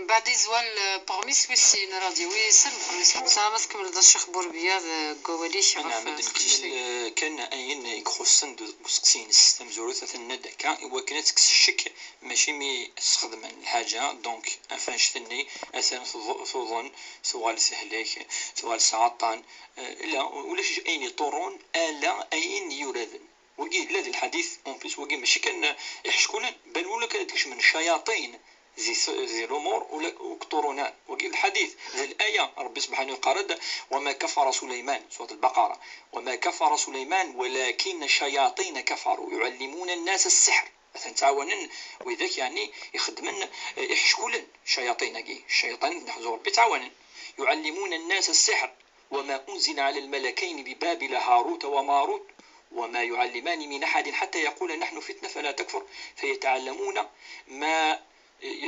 Mbeɛd izwal, eh, peɣmis wis sin, ara ɣ-d-yawi s lmeḥruy. Tesɛa ma tkemmleḍ a Ccix Burbiya deg wawal-ik ɣef teqcict-agi? Anɛam, ad nkemmel, eh, kan ayen i ixuṣṣen d, deg useqsi-ines. Tamezwarut atan tenna-d akka, i wakken ad tekkes ccek, mačči mi s-xedmen lḥaǧa, donc, ɣef annect-nni, atan tuḍ-, tuḍen, tuɣal tehlek, tuɣal tesɛa aṭṭan, eh, la, ulac ayen iṭurrun, ala ayen yuraden. Wagi yella di lḥadit, en plus, wagi mačči kan iḥeckulen, bal wala kan ad d-kecmen ccayaṭin di t-, di lumuṛ, ula, ur k-ṭurrun ara. Wagi d lḥadit, d laya, Ṛebbi subḥanahu yeqqar-d: وما كفر سليمان، سورة البقرة، وما كفر سليمان ولكن الشياطين كفروا يعلمون الناس السحر. Atan ttɛawanen widak, yeɛni, ixeddmen, eh, iḥeckulen, ccayaṭin-agi, ccayaṭin n Ṛebbi ttɛawanen. يعلمون الناس السحر وما أنزل على الملكين ببابل هاروت وماروت وما يعلمان من أحد حتى يقولا نحن فتنة فلا تكفر فيتعلمون ما،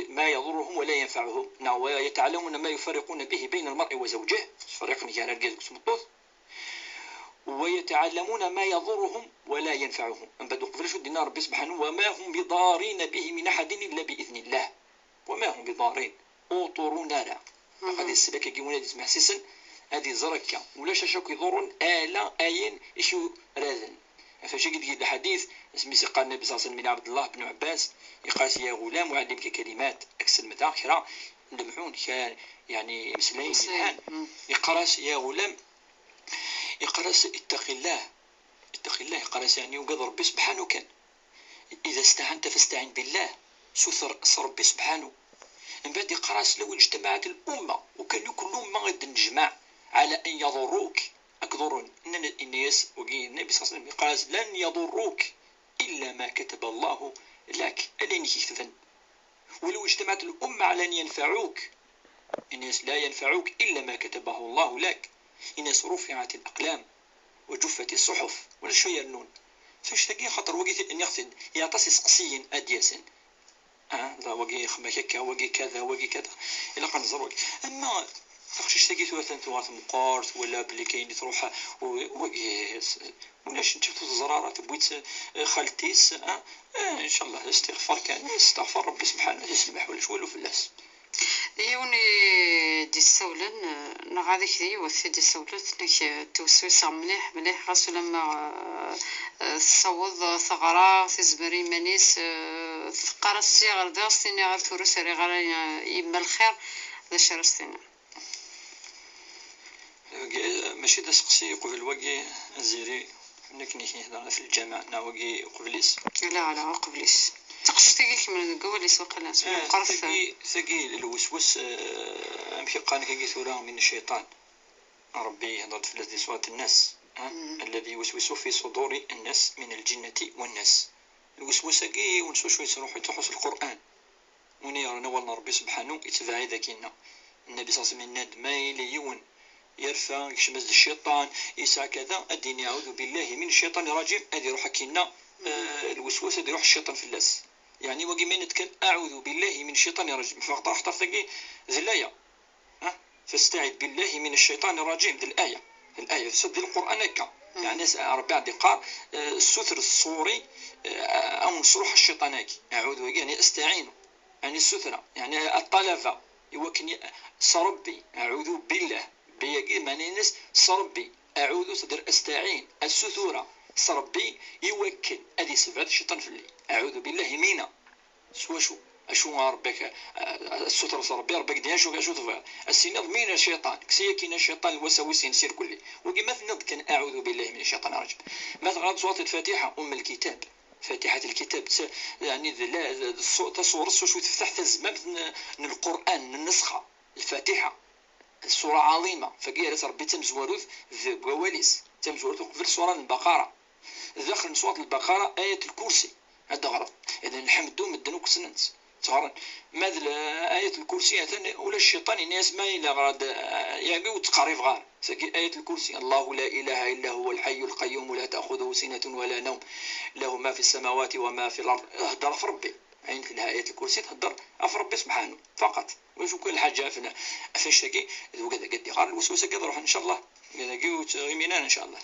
ما يضرهم ولا ينفعهم، نعم، ويتعلمون ما يفرقون به بين المرء وزوجه، فريق مجال الجزء سمطوط، ويتعلمون ما يضرهم ولا ينفعهم. من بعد قبل شو دينا ربي سبحانه: وما هم بضارين به من أحد إلا بإذن الله. وما هم بضارين. Ur ṭurrun ara. Ad islek agi win ad ismeḥsisen, ad iẓer akka. Ulac acu akk iḍurrun, ala ayen i k-yuraden. Ɣef wacu i deg lḥadit, asmi s-iqqar Nnabi ṣalla Llahu ɛalayhi wa sallam i Ɛebdellah ben Ɛebbas, yeqqar-as: يا غلام أعلمك كلمات، ad k-sselmdeɣ kra n lemɛun, kra, yeɛni, imeslayen yelhan. Yeqqar-as: يا غلام، yeqqar-as: اتق الله، اتق الله، yeqqar-as, yeɛni, ugad Ṛebbi subḥanu kan. إذا استعنت فاستعن بالله، suter s Ṛebbi subḥanu. Mbeɛd yeqqar-as: لو اجتمعت الأمة، ukan akk lumma ad d-nejmaɛ, على أن يضروك، ad k-ḍurren. Nnan, yenna-yas wagi Nnabi ṣalla Llahu ɛalayhi wa sallam, yeqqar-as: لن يضروك إلا ما كتب الله لك، ala ayen i k-iketben. ولو اجتمعت الأمة على أن ينفعوك، yenna-yas: لا ينفعوك إلا ما كتبه الله لك، yenna-yas: رفعت الأقلام وجفت الصحف. Ulac acu yernun. Tura wagi, xaṭer wagi, nniɣ-t-id, i aṭas iseqsiyen ad d-yasen. Ah, da wagi yexma akka, wagi kada, wagi kada. Ilaq ad nẓer wagi. Ama taqcict-agi tura atan tuɣal tmeqqer, twala belli kayen i truḥ, u-, wagi, s-, ulac, netta ur teẓra ara, tewwi-tt, eh, xalti-s, ah, eh, ncallah, istiɣfar kan, isteɣfar Ṛebbi subḥanu, ad isemmeḥ, ulac walu fell-as. Yiwen i d-issawlen, eh, neɣ ad ak-d yiwet i d-issawlen, tenna-k, eh, ttweswiseɣ mliḥ, mliḥ, ɣas ulamma, eh, eh, tessaweḍ, eh, teɣra, tezmer i yiman-is, eh, teqqar-as sya ɣer da, s-tini ɣer tura ur s-rriɣ ara, eh, yemma lxir, d acu ara s-tiniḍ? Wagi, eh, mačči d aseqsi uqbel wagi, a Ziri, akken i k-nehder ɣef lǧameɛ, neɣ wagi uqbel-is? Ala, ala, uqbel-is. Taqcict-agi kemmlen deg wawal-is waqila, s-, eh, meqqret. Tagi, tagi lweswas, eh, amek i qqaren tagi tura, min cciṭan. Ṛebbi ihder-d fell-as di surat Nnas, eh? الذي يوسوس في صدور الناس من الجنة والناس. Lweswas-agi, yiwen s wacu yettruḥu, yettruḥu s Lqur'an. Win yeɣran awal n Ṛebbi subḥanu, yettbeɛ-it akkinna. Nnabi ṣalla Llahu ɛalayhi wa sallam yenna-d, ma yella yiwen yerfa, yekcem-as-d cciṭan, yesɛa kada, ad d-yini: أعوذ بالله من الشيطان الرجيم, ad iruḥ akkinna, eh, lweswas, ad iruḥ cciṭan fell-as. Yeɛni wagi ma nettkal: أعوذ بالله من الشيطان الرجيم, ɣef axaṭer ḥeṭṭer tagi d laya. Ha? فاستعذ بالله من الشيطان الرجيم, d laya. D laya, d Lqur'an akka. Yeɛni s-, Ṛebbi ad iqqar, eh, ssuter s ṣṣur-i, eh, ad wen-sruḥ cciṭan-agi. أعوذ, yeɛni أستعين. Yeɛni ssutra, yeɛni ṭṭalaba, i wakken i, s Ṛebbi, أعوذ بالله, bi-agi, meɛna-ines s Ṛebbi, أعوذ, c'est-à-dire أستعين, assutura s Ṛebbi, i wakken ad issebɛed cciṭan fell-i. أعوذ بالله من, s wacu? Acu a Ṛebbi ak-, a, a, assuter s Ṛebbi, Ṛebbi ak-d-ini acu, acu tebɣiḍ? Ad s-tiniḍ من الشيطان, kkes-iyi akkin cciṭan, lwasawis-ines irkelli. Wagi ma tenniḍ kan أعوذ بالله من الشيطان الرجيم. Ma teɣriḍ surat Lfatiḥa, أم الكتاب, Fatiḥat Lkitab, tt-, yeɛni d la-, d ṣṣu-, taṣuṛt s wacu teftaḥ tazmamt n, n Lqur'an, n nnusxa, Lfatiḥa, ṣṣura ɛaḍima, tagi yerra-tt Ṛebbi d tamezwarut deg wawal-is, d tamezwarut uqbel ṣṣura n Lbaqara. Daxel n ṣṣurat Lbaqara, Ayat Lkursi, ad d-teɣreḍ. Idan, lḥemdu, medden akk ssnen-tt. Ttɣaren. Ma d l-, Ayat Lkursi, atan ulac cciṭan, yenna-yas ma yella ɣer-, ad, yeɛni ur ttqerribeɣ ara. Tagi Ayat Lkursi: الله لا إله إلا هو الحي القيوم لا تأخذه سنة ولا نوم له ما في السماوات وما في الأرض. Hder ɣef Ṛebbi. Ayen telha Ayat Lkursi, thedder ɣef Ṛebbi subḥanu faqat. Ulac akk lḥaǧa ɣef, ɣef annect-agi, d wigad-agi ad d-iɣer lweswas-agi ad ruḥen, ncallah. Wigad-agi ur ttɣimin ara, ncallah.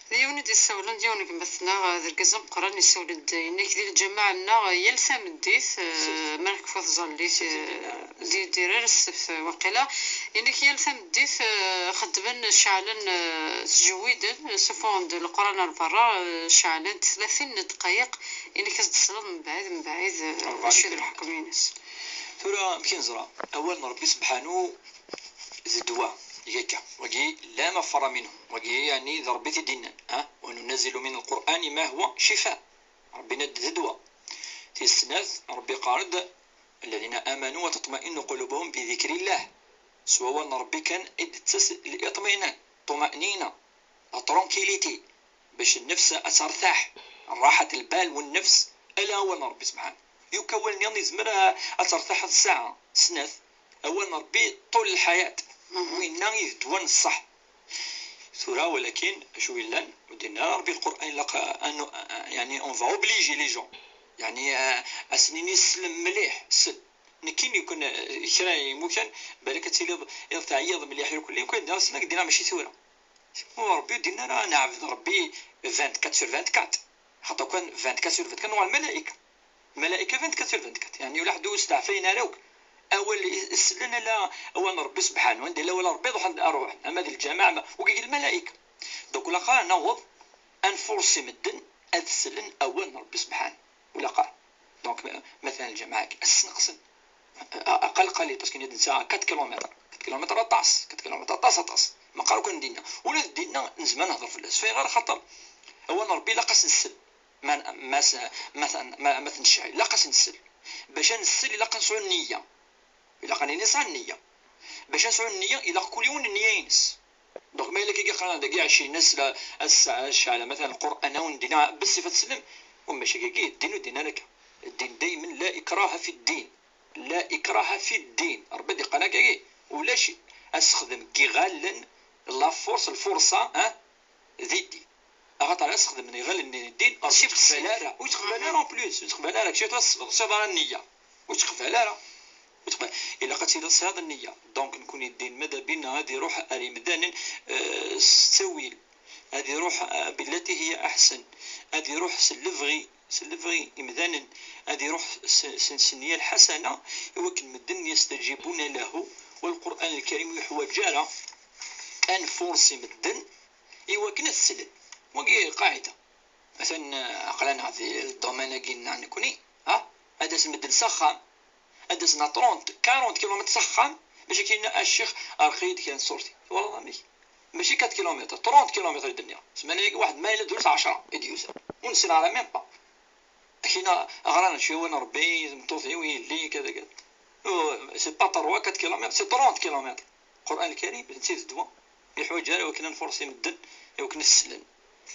D yiwen i d-yessawlen, d yiwen n gma-tneɣ, d argaz ameqqran, yessawel-d, yenna-k di lǧameɛ-nneɣ yal tameddit, eh, mi ara tekfu tẓallit, eh, d yidir ara ssebt, eh, waqila. Yenna-k yal tameddit, eh, xeddmen, ceɛlen, eh, ttjewwiden, ssufuɣen-d Leqran ar berra, eh, ceɛlen-t tlatin n ddqayeq, yenna-k ad s-d-tesleḍ mebɛid, mebɛid, eh, acu d lḥekm-ines. Tura, amek i neẓra? Awal n Ṛebbi subḥanu d ddwa, yakka. Wagi, la maferra minhu. Wagi, yeɛni, d Ṛebbi i t-id-yennan. Ha? Wa nunazzilu min al-Qur'ani ma huwa shifa. Ṛebbi yenna-d d ddwa. Tis snat, Ṛebbi yeqqar-d, الذين آمنوا وتطمئن قلوبهم بذكر الله. S wawal n Ṛebbi kan i d-tettas liṭminan, ṭumaninna, la tranquillité, bac nnefs ad tertaḥ, ṛaḥat lbal u nnefs, ala awal n Ṛebbi subḥanu. Yakk awal nniḍen yezmer a, ad tertaḥeḍ ssaɛa, snat, awal n Ṛebbi ṭul lḥayat, winna i d ddwa n ṣṣeḥ. Tura, walakin, acu yellan? Ur d-yenna ara Ṛebbi Lqur'an, ilaq, a, a, yeɛni, on va obliger les gens. Yeɛni, a, a sen-nini sel mliḥ, sel. Nekkini, kun, a, kra imukan, balak ad tiliḍ iḍ teɛyiḍ mliḥ irkelli, kun d-nniɣ sel, ak d-nniɣ mačči tura. U Ṛebbi ur d-yenna ara neɛbed Ṛebbi vingt-quatre sur vingt-quatre. Xaṭer kan vingt-quatre sur vingt-quatre, nuɣal malaika. Malaika vingt-quatre sur vingt-quatre. Yeɛni, ulaḥed ur steɛfayen ara akk. Awal i, i sellen ala awal n Ṛebbi subḥanu. Anda yella awal n Ṛebbi, ruḥen, ruḥen. Ama di lǧameɛ, ama, wagi d lmalayek. Donc, ilaq ad naweḍ ad nfursi medden ad sellen awal n Ṛebbi subḥanu. Ilaq. Donc, ma-, matalan, lǧameɛ-agi, ad sneqsen. A-, aqal qali, parce que netta quatre kilomètres. Quatre kilomètres aṭas. Quatre kilomètres aṭas, aṭas. Meqqar akk n dinna. Ula d dinna nezmer ad nehder fell-as. Ɣef wayɣer? Axaṭer awal n Ṛebbi ilaq ad s-nsel. Ma, ma, s-, ma, ma, ma t-necɛel, ilaq ad s-nsel. Bac ad nsel, ilaq ad nesɛu nniya. Ilaq ad nini nesɛa nniya. Bac ad nesɛu nniya, ilaq kul yiwen nniya-ines. Donc, ma yella kagi qqaren dagi ɛecrin ass la, ass, ass, ceɛla, matalan, Lqur'an, awen-d-iniɣ bessif ad teslem. U mačči kagi, ddin ur ddin ara akka. Ddin daymen la ikraha fi ddin. La ikraha fi ddin. Ṛebbi d-iqqan akkagi. Ulac asexdem n yiɣallen, la force, lfurṣa, hein, di ddin. Axaṭer asexdem n yiɣallen di ddin, Ṛebbi ur yettqbal ara. Ur yettqbal ara en plus. Ur yettqbal ara. Kečč ur tesseɣsiḍ ara nniya. Ur yettqbal ara. Ur yettqbal. Ilaq ad tiliḍ tesɛiḍ nniya. Donc, nekkni ddin, mada bina ad iruḥ ar yimdanen, eh, s ttawil. Ad iruḥ, eh, billati hiya aḥsen. Ad iruḥ s lebɣi, s lebɣi imdanen. Ad iruḥ s, s, s nniya lḥasana, i wakken medden yastaǧibuna lahu. U Lqur'an Lkarim ur yeḥwaǧ ara ad nfursi medden i wakken ad t-slen. Wagi lqaɛida. Atan, eh, aql-aneɣ di domaine-agi-nneɣ nekkni, ha? Ad d-asen medden s axxam, ad d-asen à trente, quarante kilomètres s axxam, bac ad k-yini a ccix, rqi-yi-d kra n tṣurtin. Twalaḍ amek? Mačči quatre kilomètres, trente kilomètres i d-nniɣ. Semana-agi waḥed ma yella drus ɛecra i d-yusan. Ur nessin ara même pas. Akina ɣran cwiya n Ṛebbi, tmeṭṭut-iw, yelli, kada, kada. Oh, c'est pas trois, quatre kilomètres, c'est trente kilomètres. Lqur'an Lkarim, d netta i d ddwa. Ur yeḥwaǧ ara i wakken ad nfursi medden, i wakken ad t-slen.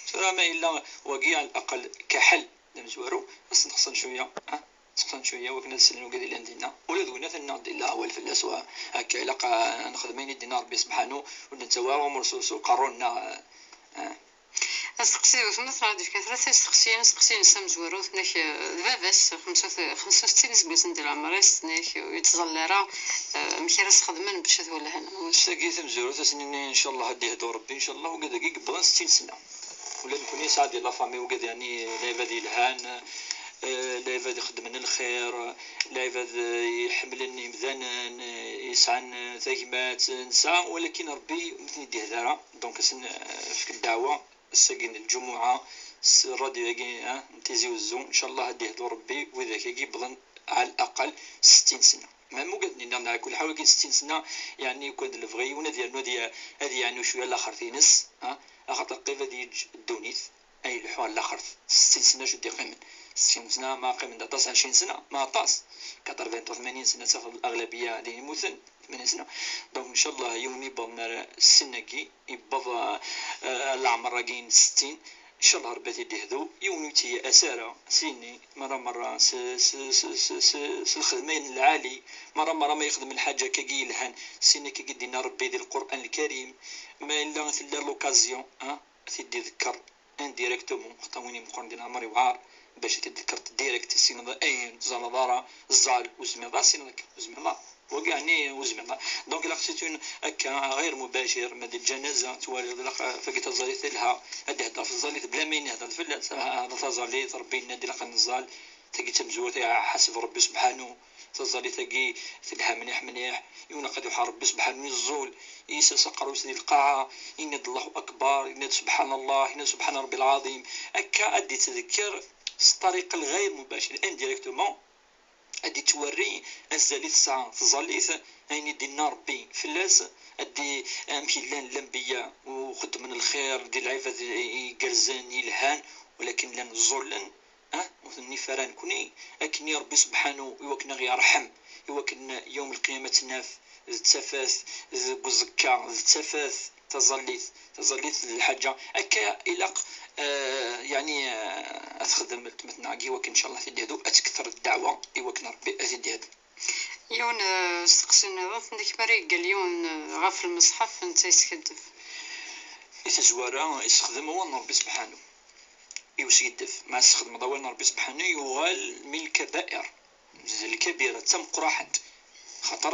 Tura ma yella wagi, ɛla laqal, kaḥel d amezwaru, ad s-neqsen cwiya, ah, neqsen cwiya, i wakken ad slen wigad yellan dinna. Ula d win atan-nneɣ d-illa awal fell-as, wa akka ilaq, ah, ad nexdem ayen i d-yenna Ṛebbi subḥanu, ur d-nettawi ara umur s, s uqerru-nneɣ, ah, ah. Asteqsi d wetma-tneɣ ad d-yefken tlata isteqsiyen. Asteqsi-ines amezwaru, tenna-k, eh, d baba-s, xemsa, xemsa u settin iseggasen di leɛmer-is, tenna-k ur yettẓalla ara, eh, amek ara s-xedmen bac ad welhen. Tagi tamezwarut, ad s-nini, ncallah, ad d-yehdu Rebbi, ncallah, wigad-agi yewwḍen settin sna. Ula d nekkni yesɛa di la famille wigad, yeɛni, lɛibad yelhan, eh, lɛibad ixeddmen lxir, lɛibad, eh, iḥemmlen imdanen, eh, yesɛan, eh, tagmat, eh, nesɛa, walakin Rebbi ur ten-id-yehdi ara. Donc, ad sen-, eh, nefk ddeɛwa. Ass-agi n lǧumuɛa, s rradyu-agi, ah, n Tizi Wezzu, ncallah ad d-yehdu Rebbi widak-agi yewwḍen ɛla laqal settin sna. Ma mugad-nni nniɣ-d ɛla kulli ḥal, wagi settin sna, yeɛni ukan d lebɣi yiwen ad yernu ad ye-, ad yeɛnu cwiya laxert-ines, ah, axaṭer qrib ad yeǧǧ ddunit, ad yelḥu ɣer laxert. Settin sna acu d-yeqqimen? Settin sna ma qqimen-d aṭas, ɛecrin sna, ma aṭas. Quatre-vingts u tmanyin sna, ad tafeḍ aɣlabiya din mmuten. Tmanyin sna. Donc, ncallah, yiwen yewweḍ ar ssn-agi, yewweḍ, eh, leɛmer-agi n settin, ncallah Rebbi ad t-id-ihdu, yiwen ur yettyaas ara, sini, merra merra, s, s lxedma n lɛali, merra merra ma yexdem lḥaǧa akkagi yelhan, sini akkagi d-yenna Rebbi di Lqur'an Lkarim, ma yella tella l'occasion, ah, ad t-id-iḍekker indirectement, xaṭer win imeqqren di leɛmer yewɛer, Bac ad t-id-tekkreḍ direct, tessineḍ ayen tzaleḍ ara, ẓẓal, ur tezmireḍ ara tessineḍ akka, ur tezmireḍ ara. Wagi ɛni ur tezmireḍ ara. Donc, ilaq c'est une, akka, غير مباشر, ma di lǧanaza twaliḍ, ilaq tagi taẓallit telha, ad d-ihedder f tẓallit bla ma yenna ihedder fell-as, ah, hada taẓallit, Rebbi yenna-d ilaq ad neẓẓal, tagi d tamezwarut, iḥaseb Rebbi subḥanu, taẓallit-agi telha mliḥ mliḥ, ilaq ad iruḥ Rebbi subḥanu yeẓẓul, yessers aqerru-s di lqaɛa, yenna-d Allahu Akbar, yenna-d Subḥan Allah, yenna-d Subḥan Rebbi lɛaḍim. Akka ad d-ittdekker s ṭṭariqa lɣayr mubacir, indirectement, ad d-ittwerri azal i tesɛa tẓallit, ayen i d-inna Rebbi fell-as, ad d-, amek i llan lanbiya u xeddmen lxir di lɛibad igerrzen, yelhan, walakin llan ẓẓullen, ah, ur ten-nif ara nekni, akken i Rebbi subḥanu, i wakken a ɣ-yerḥem, i wakken yawm lqiyama ad t-naf d tafat, deg uẓekka d tafat, taẓallit, taẓallit d lḥaǧa. Akka ilaq, eh, yeɛni, eh, ad texdem weltma-tneɣ-agi, i wakken, ncallah, ad t-id-ihdu, ad tekter ddeɛwa, i wakken Rebbi ad t-id-ihdu. Yiwen, eh, usteqsi nniḍen, nekk mi ara yeggal yiwen, eh, ɣef lmeṣḥaf, netta yeskeddeb. Di tazwara, yessexdem awal n Rebbi subḥanu i useddef. Ma tessexdmeḍ awal n Rebbi subḥanu, yuɣal min lkabair, d lkabira, d tameqqraḥent. Xaṭer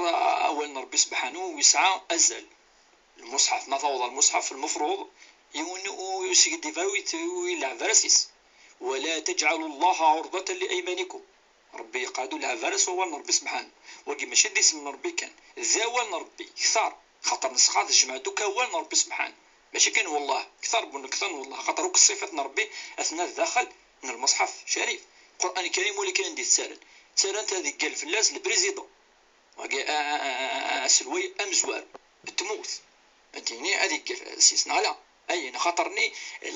awal n Rebbi subḥanu yesɛa azal. Lmuṣḥaf, ma tawḍeḍ ɣer lmuṣḥaf, lmefruḍ yiwen ur yeskiddib ara, ur yelɛeb ara s-is. ولا تجعلوا الله عرضة لأيمانكم. Rebbi yeqqar-d ur lɛeb ara s wawal n Rebbi subḥanu. Wagi mačči d isem n Rebbi kan, d awal n Rebbi kter, xaṭer nesɣa tejmeɛ-d akk awal n Rebbi subḥanu. Mačči kan wellah, kter n, kter n wellah, xaṭer akk ṣṣifat n Rebbi atna daxel n lmuṣḥaf ccarif. Lqur'an lkarim ula kan anda i t-ttarran, ttarran-t ad iggal fell-as le président. Wagi, a, a, a, a, aselway amezwaru, d tmurt. Ad d-yini ad iggal s-is neɣ ala. Ayen, xaṭer-nni,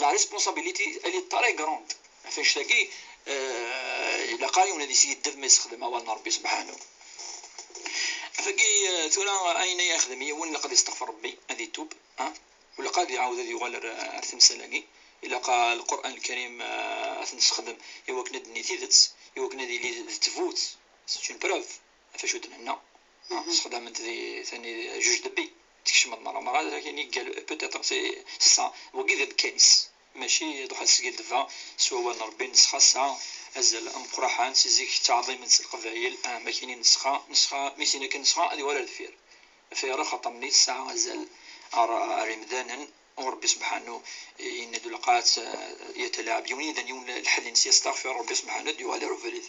la responsabilité, elle est très grande. Ɣef annect-agi, eh, ilaq ara yiwen ad yesgeddeb ma yessexdem awal n Rebbi subḥanu. Ɣef wagi, eh, tura ayen ay yexdem yiwen, ilaq ad yesteɣfer Rebbi, ad itub, ah? Ilaq ad iɛawed ad yuɣal ar, ar temsal-agi. Ilaq, ah, Lqur'an Lkarim, ah, ad t-nessexdem i wakken ad d-nini tidet, i wakken ad yili d ttbut, c'est une preuve. Ɣef acu d-nenna. Mhm. Sexdament di tani juge de paix. Tkecmeḍ merra merra, lakin yeggal peut-être c'est ça. Wagi d amkan-is. Mačči ad ruḥ ad sgel deba s wawal n Rebbi, nesxa sɛa azal ameqqraḥan, si zik ttɛaḍimen s leqbayel, ah, ma kini nesxa, nesxa, mi sin akken nesxa, ad yuɣal ar deffir. Ɣef ayɣer? Axaṭer-nni tesɛa azal ar, ar imdanen, u Rebbi subḥanu yenna-d: "Ulqat, eh, yatalaɛab yiwen yidan yiwen lḥell-ines, yastaɣfir Rebbi subḥanu, ad d-yuɣal ar ubrid."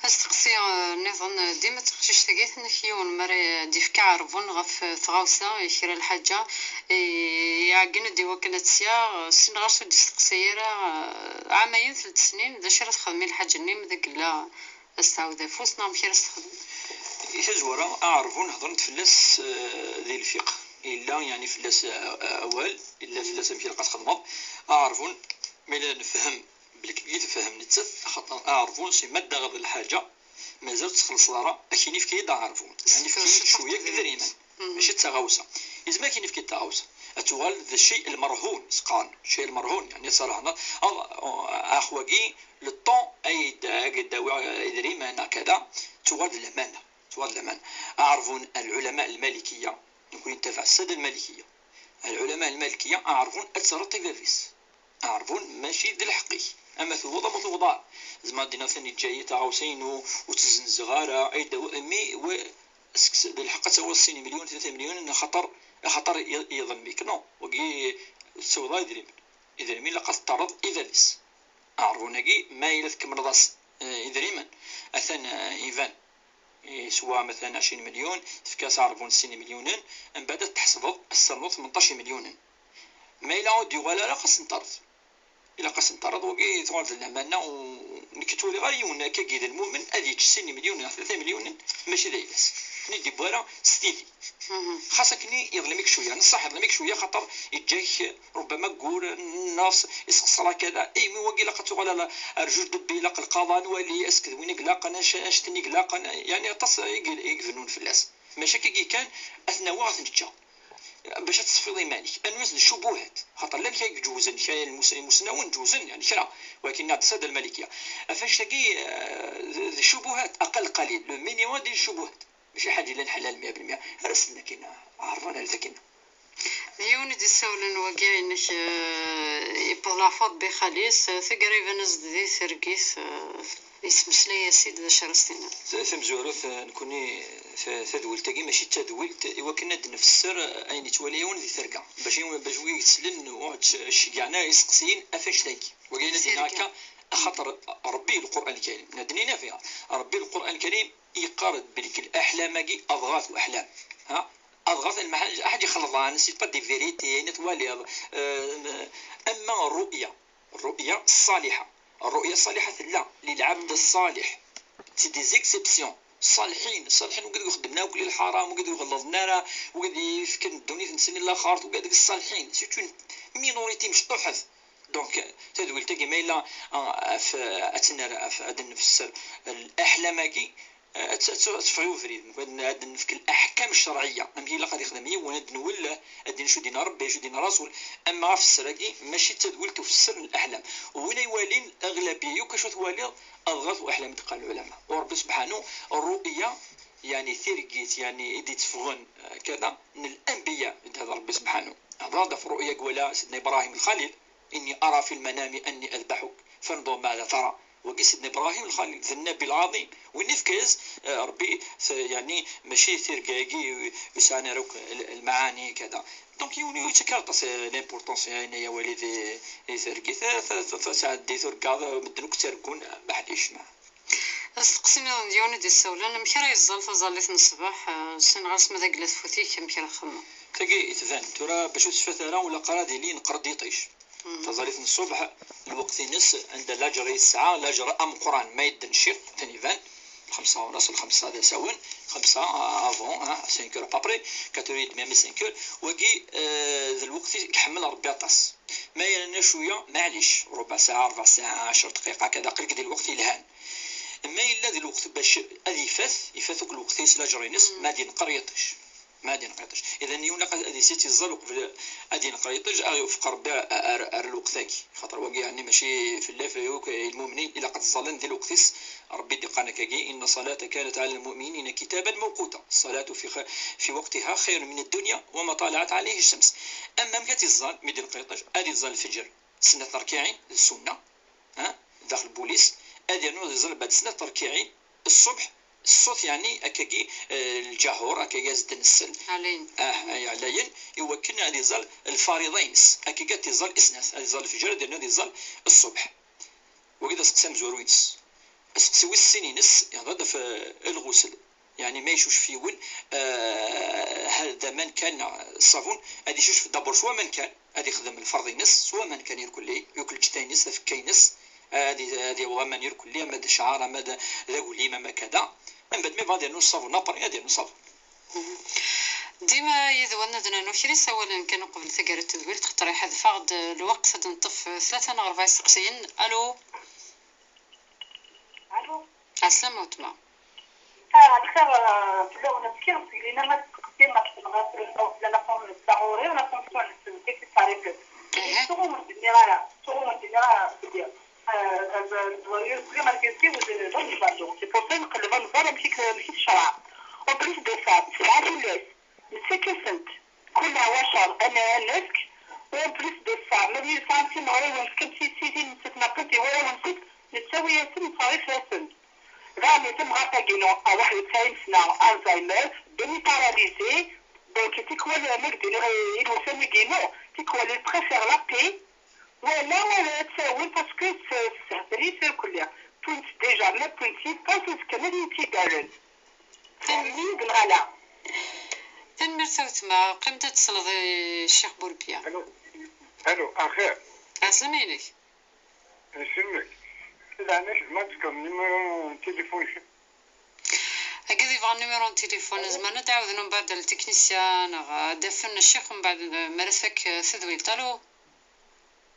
Asteqsi, eh, nniḍen, eh, dima d taqcict-agi tenna-k yiwen mi ara d-ifk aɛerbun ɣef, eh, tɣawsa, eh, kra lḥaǧa, eh, iɛeggen-d i wakken ad tt-yaɣ, eh, sin ɣer-s ur d-isteqsay ara, eh, ɛamayen, telt snin, d acu ara texdem i lḥaǧa-nni mi d-yella ad s-tɛawed afus, neɣ amek ara s-texdem? Di tazwara, aɛerbun hedren-d fell-as, eh, di lfiqh. Yella, yeɛni, fell-as, eh, awal, yella fell-as amek ilaq ad txedmeḍ. Aɛerbun, ma yella nefhem belli i tefhem nettat, axaṭer aɛerbun si ma d-taɣeḍ lḥaǧa, mazal ur tt-txellṣeḍ ara, akin ifka-yi-d aɛerbun. Yeɛni, ifka-yi-d cwiya n yidrimen. Mhm. Mačči d taɣawsa. Yezmer akin ifka-yi-d taɣawsa. Ad tuɣal d cci lmerhun, s-qqaren. Cci lmerhun, yeɛni ad terhneḍ, ax wagi, le temps ay d-, ay d-awiɣ idrimen, hakada, tuɣal d lamana. Tuɣal d lamana. Aɛerbun, lɛulama lmalikiya, nekni nettabaɛ ssada lmalikiya. Lɛulama lmalikiya, aɛerbun ad terreḍ i bab-is. Aɛerbun mačči d lḥeqq-ik. Ama tuɣeḍ, ama tuɣeḍ ara. Zemreɣ ad d-iniɣ tani ǧǧa-yi taɣawsa-inu, ur tt-zzenzeɣ ara, ay d-awi-, mi, wa, seks-, d lḥeqq ad tawiḍ sin imelyunen, tlata imelyunen, axaṭer, axaṭer y-, yeḍlem-ik. Non, wagi ur tettawiḍ ara idrimen. Idrimen ilaq ad t-terreḍ i bab-is. Aɛerbun-agi, ma yella tkemmleḍ-as, eh, idrimen, atan, eh, iban. Yeswa, matalan, ɛecrin melyun, tefka-as aɛerbun sin imelyunen, mbeɛd ad t-tḥesbeḍ, ad s-ternuḍ tmenṭac imelyunen. Ma yella ur d-yuɣal ara, xas ad s-ten-terreḍ. Ilaq ad s-ten-terreḍ, wagi tuɣal d lamana, u nekk ur ttwaliɣ ara yiwen akka i d lmumen ad yečč sin imelyunen neɣ tlata imelyunen, mačči d ayla-s. Akken i d-yewwi ara s tidi. Mhm. Xas akken yeḍlem-ik cwiya, neṣṣaḥ yeḍlem-ik cwiya, xaṭer yeǧǧa-k ربما aggur, neɣ s-, yesxeṣṣer hakada, imi wagi ilaq ad tuɣal ar, ar juge de paix, ilaq lqaḍa, nwali asked win i ilaqen, anc-, anect-nni i ilaqen, yeɛni aṭas i i ibennun fell-as. Maca akka kan, ad t-nawi, ad t-nečča. Bac ad teṣfiḍ iman-ik. Anwa d lcubuhat? Xaṭer llan kra i iǧewzen, kra n lmus-, imusnawen ǧewzen, yeɛni kra. Walakin nniɣ-d ssada lmalikiya. Ɣef annect-agi, eh, d, d ccubuhat, aqal qalil. Le minimum d ccubuhat. Mačči ḥaǧa yellan ḥlal mya بالمية. Ar ass-nni akkin, ɛerḍen ar dakin. D yiwen i d-issawlen wagi inek, eh, yewweḍ leɛfu Rebbi xali-s, eh, taggara iban-as-d di tergit, eh, yesmeslay-as-id d acu ara s-tiniḍ. Ta-, tamezwarut, eh, nekkni, ta-, tadwilt-agi mačči d tadwilt i wakken ad d-nfesser, eh, ayen yettwali yiwen di terga. Bac i-, bac wid yettlen ur tt-, ceggɛen ara iseqsiyen ɣef annect-agi. Wagi ad d-iniɣ akka, axaṭer Rebbi Lqur'an Lkarim, ad d-nini fiha, Rebbi Lqur'an Lkarim yeqqar-d belli aḥlam-agi adɣath uḥlam. Ha? Adɣath, lmeḥ-, ḥaǧa ixelḍen, c'est pas des vérités, ayen twaliḍ. Euh, ama rru'ya, rru'ya ṣṣaliḥa. Rru'ya ṣṣaliḥa tella, lilɛebd ṣṣaliḥ. C'est des exceptions. Ṣṣaliḥin, ṣṣaliḥin, wigad ur xeddmen akk lḥaram, wigad ur ɣellḍen ara, wigad yefkan ddunit-nsen i laxert, wigad d ṣṣaliḥin. C'est une minorité mecṭuḥet. Donc, tadwilt-agi ma yella, ah, af-, ad tt-nerr, af-, ad nfesser l-, aḥlam-agi, eh, ad t-, ad t-, ad teffeɣ i ubrid. Ad n-, ad nefk l-aḥkam ccerɛiyya. Amek ilaq ad yexdem yiwen, ad nwelleh, ad d-nini acu d-yenna Rebbi, acu d-yenna Rasul. Ama ɣef sser-agi, mačči d tadwilt ufesser n laḥlam. Win ay walin, aɣlabiya yakk acu twaliḍ, adɣath uḥlam, d-qqaren lɛulama. U Rebbi subḥanu, rru'ya, yeɛni tirgit, yeɛni i d-itteffɣen, eh, kada, n lanbiya, i d-ihder Rebbi subḥanu. Hder-d ɣef rru'ya i iwala Sidna Ibrahim Lxalil. إني أرى في المنام أني أذبحك فانظر ماذا ترى. Wagi Sidna Ibrahim Lxalil, d nnabi lɛaḍim, win ifka-yas, eh, Rebbi, t-, yeɛni, mačči tirga-agi ur yesɛan ara akk l-, lmaɛani, kada. Donc, yiwen ur yettak ara aṭas, eh, l'importance, eh, yenna-yas wali di, di tergit, eh, t-, t-, t-, tesɛeddi turgaḍ, eh, medden akk ttargun, eh, maḥlic, ma. Asteqsi nniḍen d yiwen i d-issawlen, amek ara yeẓẓal taẓallit n ṣṣbeḥ, eh, ssineɣ-as ma d agla tfut-ik, amek ara txedmeḍ? Tagi tban, tura bac ur tecfat ara, ur ilaq ara ad yili yenqer-d yiṭij. Taẓallit n ṣṣubeḥ, lweqt-ines, anda laǧer i yesɛa, laǧer ameqqran, ma yedden ciṭ, atan iban, xemsa ɣur-s, lxemsa d asawen, xemsa, ah, avant, ah, cinq heures à peu près, quatre heures et demie, cinq heures, wagi, eh, d lweqt i iḥemmel Rebbi aṭas. Ma yerna cwiya, maɛlic, rubeɛ saɛa, rebɛa saɛa, ɛecr dqiqa, kada, aql-ik di lweqt yelhan. Ma yella di lweqt bac ad ifat, ifat akk lweqt-is, laǧer-ines, ma ad yenqer yiṭij. Ma ad yenqer yiṭij. Idan, yiwen ilaq ad, ad yessi-, ad yeẓẓal uqbel ad yenqer yiṭij, ad yewfeq Rebbi ar, ar, ar lweqt-agi. Xaṭer wagi, yeɛni, mačči fell-ak, akk lmumnin, ilaq ad ẓẓalen di lweqt-is. Rebbi d-iqqaren akkagi: إن الصلاة كانت على المؤمنين كتابا موقوتا. الصلاة في خ-، في وقتها خير من الدنيا وما طلعت عليه الشمس. Ama amek ad t-iẓẓal mi d-yenqer yiṭij? Ad iẓẓal lfeǧr snat terkiɛin, d ssunna, ha, daxel n wul-is, ad yernu ad iẓẓal bɛed snat terkiɛin ṣṣbeḥ, ṣṣut, yeɛni, akkagi, eh, lǧahur, akkagi ad s-d-nsel. Ɛlayen. Ah, ay ɛlayen, i wakken ad iẓẓal lfariḍa-ines, akkagi ad t-iẓẓal i snat, ad iẓẓal lfeǧr, ad yernu ad iẓẓal ṣṣbeḥ. Wagi d aseqsi amezwaru-ines. Aseqsi wis sin-ines, ihḍer-d ɣef, eh, lɣusl. Yeɛni ma icucef yiwen, eh, ha d aman kan, neɣ ṣṣabun, ad icucef d'abord s waman kan, ad ixdem lferḍ-ines s waman kan irkelli, yakk lǧetta-ines, tafekka-ines, ad i-, ad yaweḍ aman irkelli, ama d cɛar, ama d, d aglim, ama kada. Mbeɛd, ma yebɣa ad yernu ṣṣabun, après ad yernu ṣṣabun. Dima yid-wen ad nernu kra isawalen kan uqbel taggara n tedwilt, xaṭer iḥedf-aɣ-d lweqt. Ad neṭṭef tlata neɣ rebɛa iseqsiyen. Alo? Alo? Ɛeslama weltma. Ah, lxir, ah, fell-awen ad fkiɣ, seg lina ma tettqeddim ad txedmeḍ ɣef lehna, llan aṭṭan n taɣuri, llan aṭṭan n ttwanessen, kif i ttɛerrifen. Aha. Ttuɣ ur d-nniɣ ara, ttuɣ ur d-nniɣ ara belli, ah, ah, ah, ur d-nniɣ ara belli, ah, d anezbal. Donc, c'est pour ça nqelleb ad nẓer amek i, amek i tecreɛ. En plus de ça, tesɛa tullas, nettak-asent kul ɛwacer ad n-, ad nefk, en plus de ça, ma d yesɛan timeɣriwin, fkemt-tt-id i nettat, neɣ fkemt-tt i warraw-nsent, nettawi-asen, nettṣerrif-asen. Daɣen, tamɣart-agi-inu, ah, waḥed u tesɛin sna, Alzheimer, demi paralysé, donc, tikwal, ma k-d-iniɣ i, i lewsan-agi-inu, tikwal, il préfère la paix, wala ad tt-awin, parce que s-, tessehbel-it irkelli. Wwin-tt déjà, ma wwin-tt-id, pas azekka, ma d iyi-tt-id-rren. Tanemmirt. Imi d-nɣala. Tanemmirt a weltma, qqim-d ad tesleḍ i Ccix Burbiya. Alo. Alo, axir. Ɛeslama-inek. Nsellem-ak. Leɛna-k, ma tefkeḍ numéro n téléphone-ik? Agad yebɣan numéro n téléphone, zemren ad d-ɛawden umbeɛd le technicien, neɣ ad d-afen ccix umbeɛd mi ara tfak, eh, tedwilt. Alo?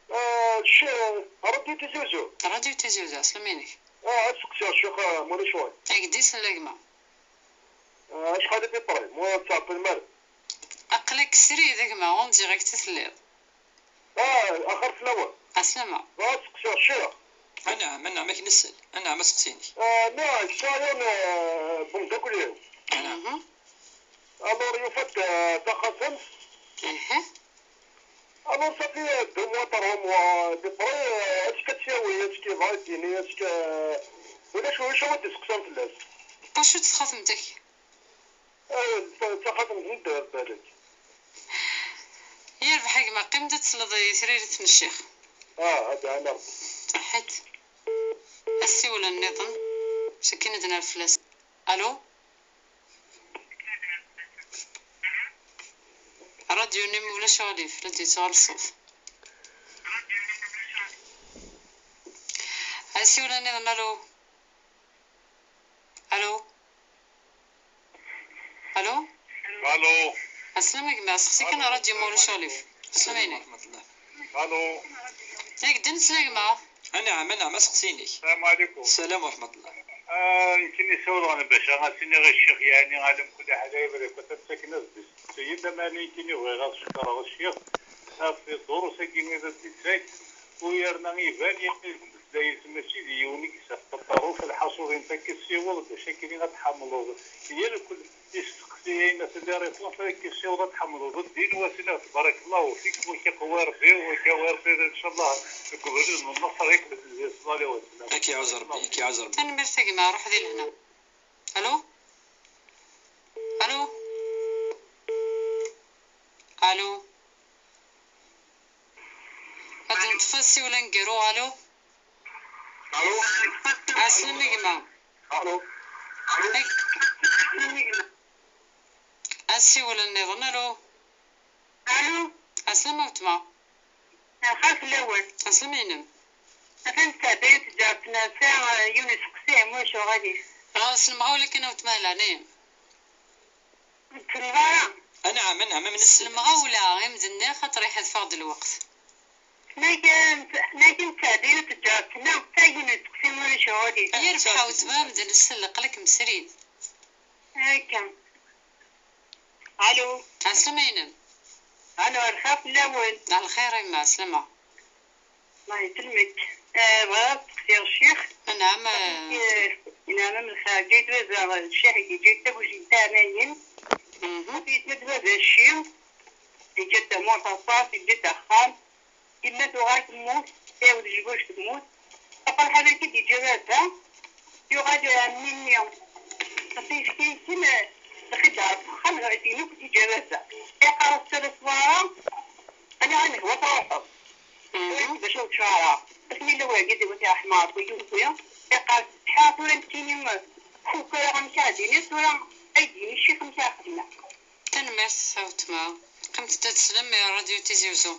Ah, ccix, Radio Tizi Uzzu. Radio Tizi Uzzu, ɛeslama-inek. Ah, ad seqsiɣ ccix, ah, ma ulac ccɣel. Agdis n la gma. Ah, acḥal i d-iṭṭrem, ur ttɛeṭṭilem ara. Aql-ak srid a gma, en direct i telliḍ. Ah, axir fell-awen. Ɛeslama. Ah, seqsiɣ ccix. Anɛam, anɛam, ad k-nsel. Anɛam, aseqsi-inek. Ah, neɣ ksayen, ah, n umeddakel-iw. Anɛam. Mhm. Alors, yufa-d, ah, taxatemt. Aha. Alors, ça fait deux mois, trois mois, à peu près, euh, est-ce que tu as, oui, est-ce que va, est-ce que, euh, ولا شوية شو بدي سقسم في الناس؟ Wacu-tt txatemt-ik? آه، ت-، تخاطم من الدهب بالك. Yerbeḥ a gma, qqim-d ad tesleḍ i tririt n ccix. آه، هذا أنا ربي. Ṣaḥit. Asiwel nniḍen, sakin ad nerr fell-as. Alo? Radyu-nni ma ulac aɣilif, la d-yettɣal ṣṣut. Asiwel nniḍen, alo? Alo? Alo? Alo. Aslama gma, sexsi kan alo, radyu ma ulac aɣilif. Aslama inek. Alo. Yak d-nsen a gma. Anɛam, anɛam, aseqsi-inek. Salam ɛlikum. Salam wa rahmatullah. Ah, nekkini ssawḍeɣ bac ad s-iniɣ i ccix, yeɛni, ɛla kulli ḥal, ay bɣiɣ ad ttaken-as-d isteqsiyen, lameɛna nekkini bɣiɣ ad cekkreɣ ccix ɣef ddurus-agi i d as-d-ittak, u yerna iban yeqqim-d la yesmessid i yiwen i yessefqed ṭaruf, lḥaṣul intak ssiweḍ-d acu akken ad tḥemmleḍ yal kul isteqsiyen, ad tili réponse ad k-ssiweḍ ad tḥemmleḍ ddin, wa sinaɣ tbarakallahu fik, wa k-iqwi Rebbi, wa k-yawi Rebbi, ncallah, deg ubrid n Nnaṣer, yak d Nnbi ṣella Llahu ɛalayhi wa sallam. Ad k-iɛuzz Rebbi, ad k-iɛuzz Rebbi. Tanemmirt a gma, ruḥ di lehna. Alo? Alo? Alo? Ad neṭṭef asiwel aneggaru, alo? Alo? Ɛeslama a gma. Alo? Asiwel nniḍen, alo? Alo? Ɛeslama a weltma. Lxir fell-awen. Ɛeslama-inem. Atan tettɛedday teǧǧert n ass-a, yiwen iseqsi, ma ulac aɣilif. Ɣas lemɣawla kan a weltma, leɛnaya-m. Ur tselleḍ ara? Anɛam, anɛam, am s lemɣawla, i m-d-nniɣ, xaṭer iḥedf-aɣ-d lweqt. Ma kan, ma kan tettɛedday teǧǧert-nneɣ, tagi n useqsi ma ulac aɣilif. Yerbeḥ a weltma, medden ssel, aql-ak mesrid. Akka. Alo. Ɛeslama-inem. Alo, lxir fell-awen. Lxir a yemma, ɛeslama. Allah yesselmek. Eh, bɣiɣ ad steqsiɣ ccix. Anɛam, eh. Eh, anɛam, am lxir, ǧǧiɣ-d baba, ccix, ǧǧiɣ-d tabujit ɛnayen. Mhm. Ǧǧiɣ-d baba cci, yeǧǧa-d tamurt aṭas, yeǧǧa-d axxam. Yemma tuɣal temmut, tayew d jbuj temmut. Aferḥan-agi d-yeǧǧa baba, yuɣal ɛemmi-nni. Ɣef yefka-yasen lxidar n uxxam, ɣer din akk d-yeǧǧa baba. Iqqar-as tura ṣṣwara, aniɣ ad nehwa truḥeḍ. Ur d-bac ur ttcaṛeɣ. Asmi yella wagi d iwet iṛḥem Ṛebbi, yuki, iqqar-as, ttḥaṛ tura nekkini, fukeɣ amek ara d-iniɣ tura, ay d-yini ccix amek ara xedmeɣ. Tanemmirt a weltma. Qqimet-d ad teslem i Radio Tizi Uzzu.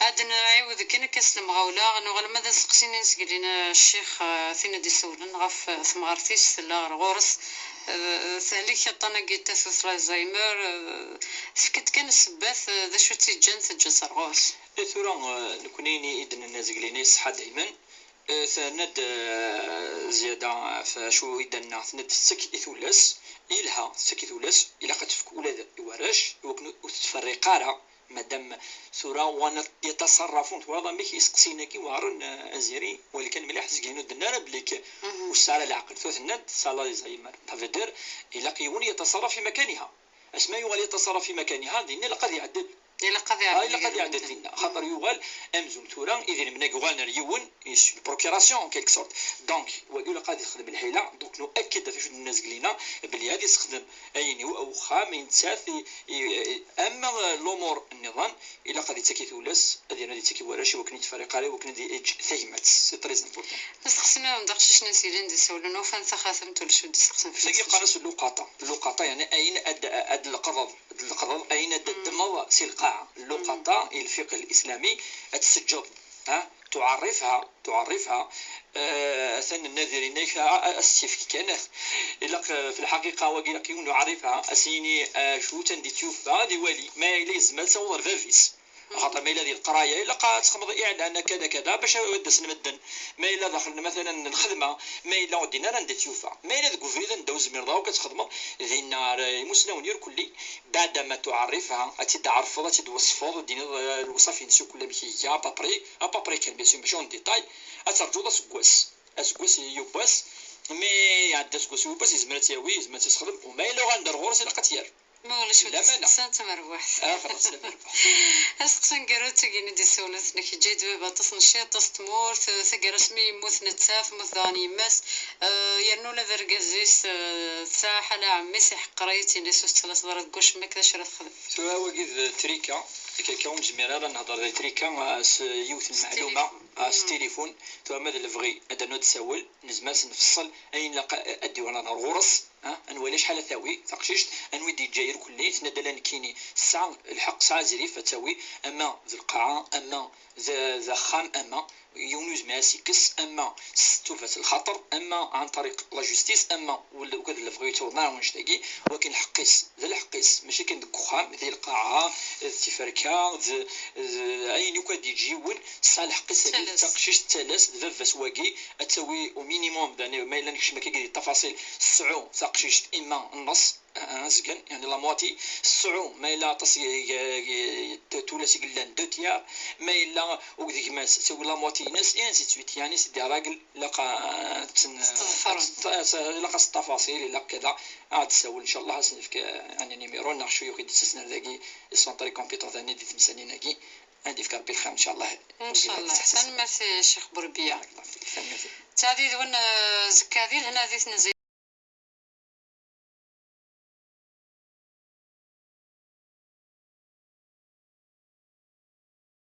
Ad nɛiwed kan akka s lemɣawla, nuɣal ma d aseqsi-nni n sgelin, eh, ccix, eh, tin ad d-isewlen ɣef, eh, temɣart-is tella ɣer ɣur-s, eh, tehlek aṭṭan-agi n tatut Alzheimer, eh, tefk-d kan ssebbat, eh, d acu tt-iǧǧan teǧǧa-tt ɣer ɣur-s. Eh, tura, eh, nekkni i d-nenna zgelin iṣeḥḥa daymen. Eh, terna-d, eh, Ziyada ɣef acu i d-nenna, tenna-d tettak i tullas, yelha, tettak i tullas, ilaq ad tefk ula d i warrac, i wakken ur tettferriq ara, madam tura wana yataṣarrafun, twalaḍ amek iseqsiyen-agi weɛren, eh, aziri, wali kan mliḥ, zgan ur d-nenna ara belli k-, ur tesɛi ara leɛqel, tura tenna-d tesɛa Alzheimer, ça veut dire, ilaq yiwen yataṣarraf i makaniha. Asma yuɣal yettaṣarraf i makaniha, dinna ilaq ad iɛeddel. Ilaq ad iɛeddel. Ah, ilaq ad iɛeddel dinna. Xaṭer yuɣal amzun tura idrimen-agi uɣalen ar yiwen, s procuration, en quelque sorte. Donc, wagi ilaq ad ixdem lḥila, donc nuakked ɣef acu d-nenna zgelina, belli ad issexdem ayen i uxxam, i nettat, i, i, i, ama lumuṛ nniḍen, ilaq ad ittak i tullas, ad yernu ad ittak i warrac, i wakken ur yettferriq ara, i wakken ad yeǧǧ tagmat. C'est très important. Aseqsi-nniḍen d aqcic-nni s yellan d isawlen, ufan taxatemt, ulac ur d-isteqsan fell-as. Tagi qqaren-as lluqaṭa. Lluqaṭa, yeɛni ayen ad, ad d-leqḍeḍ, ad d-leqḍeḍ, ayen ad d-ddmeḍ si lqaɛa. Lluqaṭa, i lfiqh l-islami, ad t-teǧǧeḍ, ha? Tuɛerrifha, tuɛerrifha, eh, atan nnadir-inek, a, a, a s-tt-yefk kan. Ilaq, eh, fi lḥaqiqa, wagi ilaq yiwen uɛerrif, ha? A s-yini, eh, acu-tt anda i tt-yufa, ad iwali. Ma yella yezmer ad taweḍ ar bab-is. Axaṭer ma yella di leqraya, ilaq ad txedmeḍ iɛlan, kada, kada, bac ad d-asen medden. Ma yella daxel, matalan, n lxedma, ma yella ur ddin ara anda i tt-yufa. Ma yella deg ubrid anda ur tezmireḍ ara akk ad txedmeḍ, dinna ar imusnawen irkelli, baɛda ma tuɛerrifha, ad tt-id-tɛerfeḍ, ad tt-id-tweṣfeḍ, ad d-tiniḍ, eh, lewṣaf-ines akk amek iga, à peu près, à peu près kan, bien sûr, mačči en détail, ad terǧuḍ aseggas. Aseggas yiwwas, mi iɛedda aseggas yiwwas, yezmer ad tt-yawi, yezmer ad tt-yessexdem, u ma yella uɣalen-d ar ɣur-s, ilaq ad tt-yerr. Ma ulac ur d-steqsan, d tamerbuḥt. Ah, xlaṣ, d tamerbuḥt. Aseqsi aneggaru d tagini d-isawlen-nnek, yeǧǧa-d baba aṭas n cciṭ, aṭas n tmurt, taggara asmi yemmut netta, temmut daɣen yemma-s, eh, yernu ula d argaz-is, eh, tesɛa ḥala ɛemmi-s iḥeqqer-it, yenna-as ur tettalaseḍ ara deg wacemma, akka d acu ara texdem? Tura wagi d trika, akka ur nezmir ara ad nehder di trika, ah, s yiwet n meɛluma, ah, s tilifun. Tura ma d lebɣi ad d-nessawel, nezmer ad s-nfeṣṣel ayen ilaq ad d-yuɣal ɣer ɣur-s. Ha, ad nwali acḥal ad tawi taqcict, anwa i d-yeǧǧa irkelli, tenna-d ala nekkini, tesɛa lḥeqq, tesɛa azrif ad tawi, ama d lqaɛa, ama d, d axxam, ama yiwen ur yezmir ad s-ikkes, ama s ttubat lxaṭer, ama ɛan ṭariq la justice, ama ula d lebɣi ur yettaweḍ ara wanect-agi, wakin lḥeqq-is d lḥeqq-is, mačči kan deg uxxam, di lqaɛa, d tiferka, d, d ayen akk ad d-yeǧǧ yiwen, tesɛa lḥeqq-is tagi, d taqcict, d tallast, d baba-s wagi, ad tawi au minimum, yani, ma yella nekcem akka di ttafaṣil, tesɛu taqcict ima nneṣ, azgen, yani la moitié, tesɛu, ma yella aṭas, tullas i yellan, deux tiers, ma yella ugdegmas, ad tawi la moitié-ines, et ainsi de suite, yani, c'est des règles, ilaq ad ten-, ilaq ttafaṣil, ilaq kada, ad d-tsawel, ncallah, ad s-nefk, yani, numéro, neɣ acu yuɣ i d-ittasnen dagi, centre computer dani di temsalin-agi. Ad d-yefk Rebbi lxir, ncallah. Ncallah. Tanemmirt, Ccix Burbiya. Tanemmirt. Ttɛeddi d win, eh, zekka di lehna di tnezzi.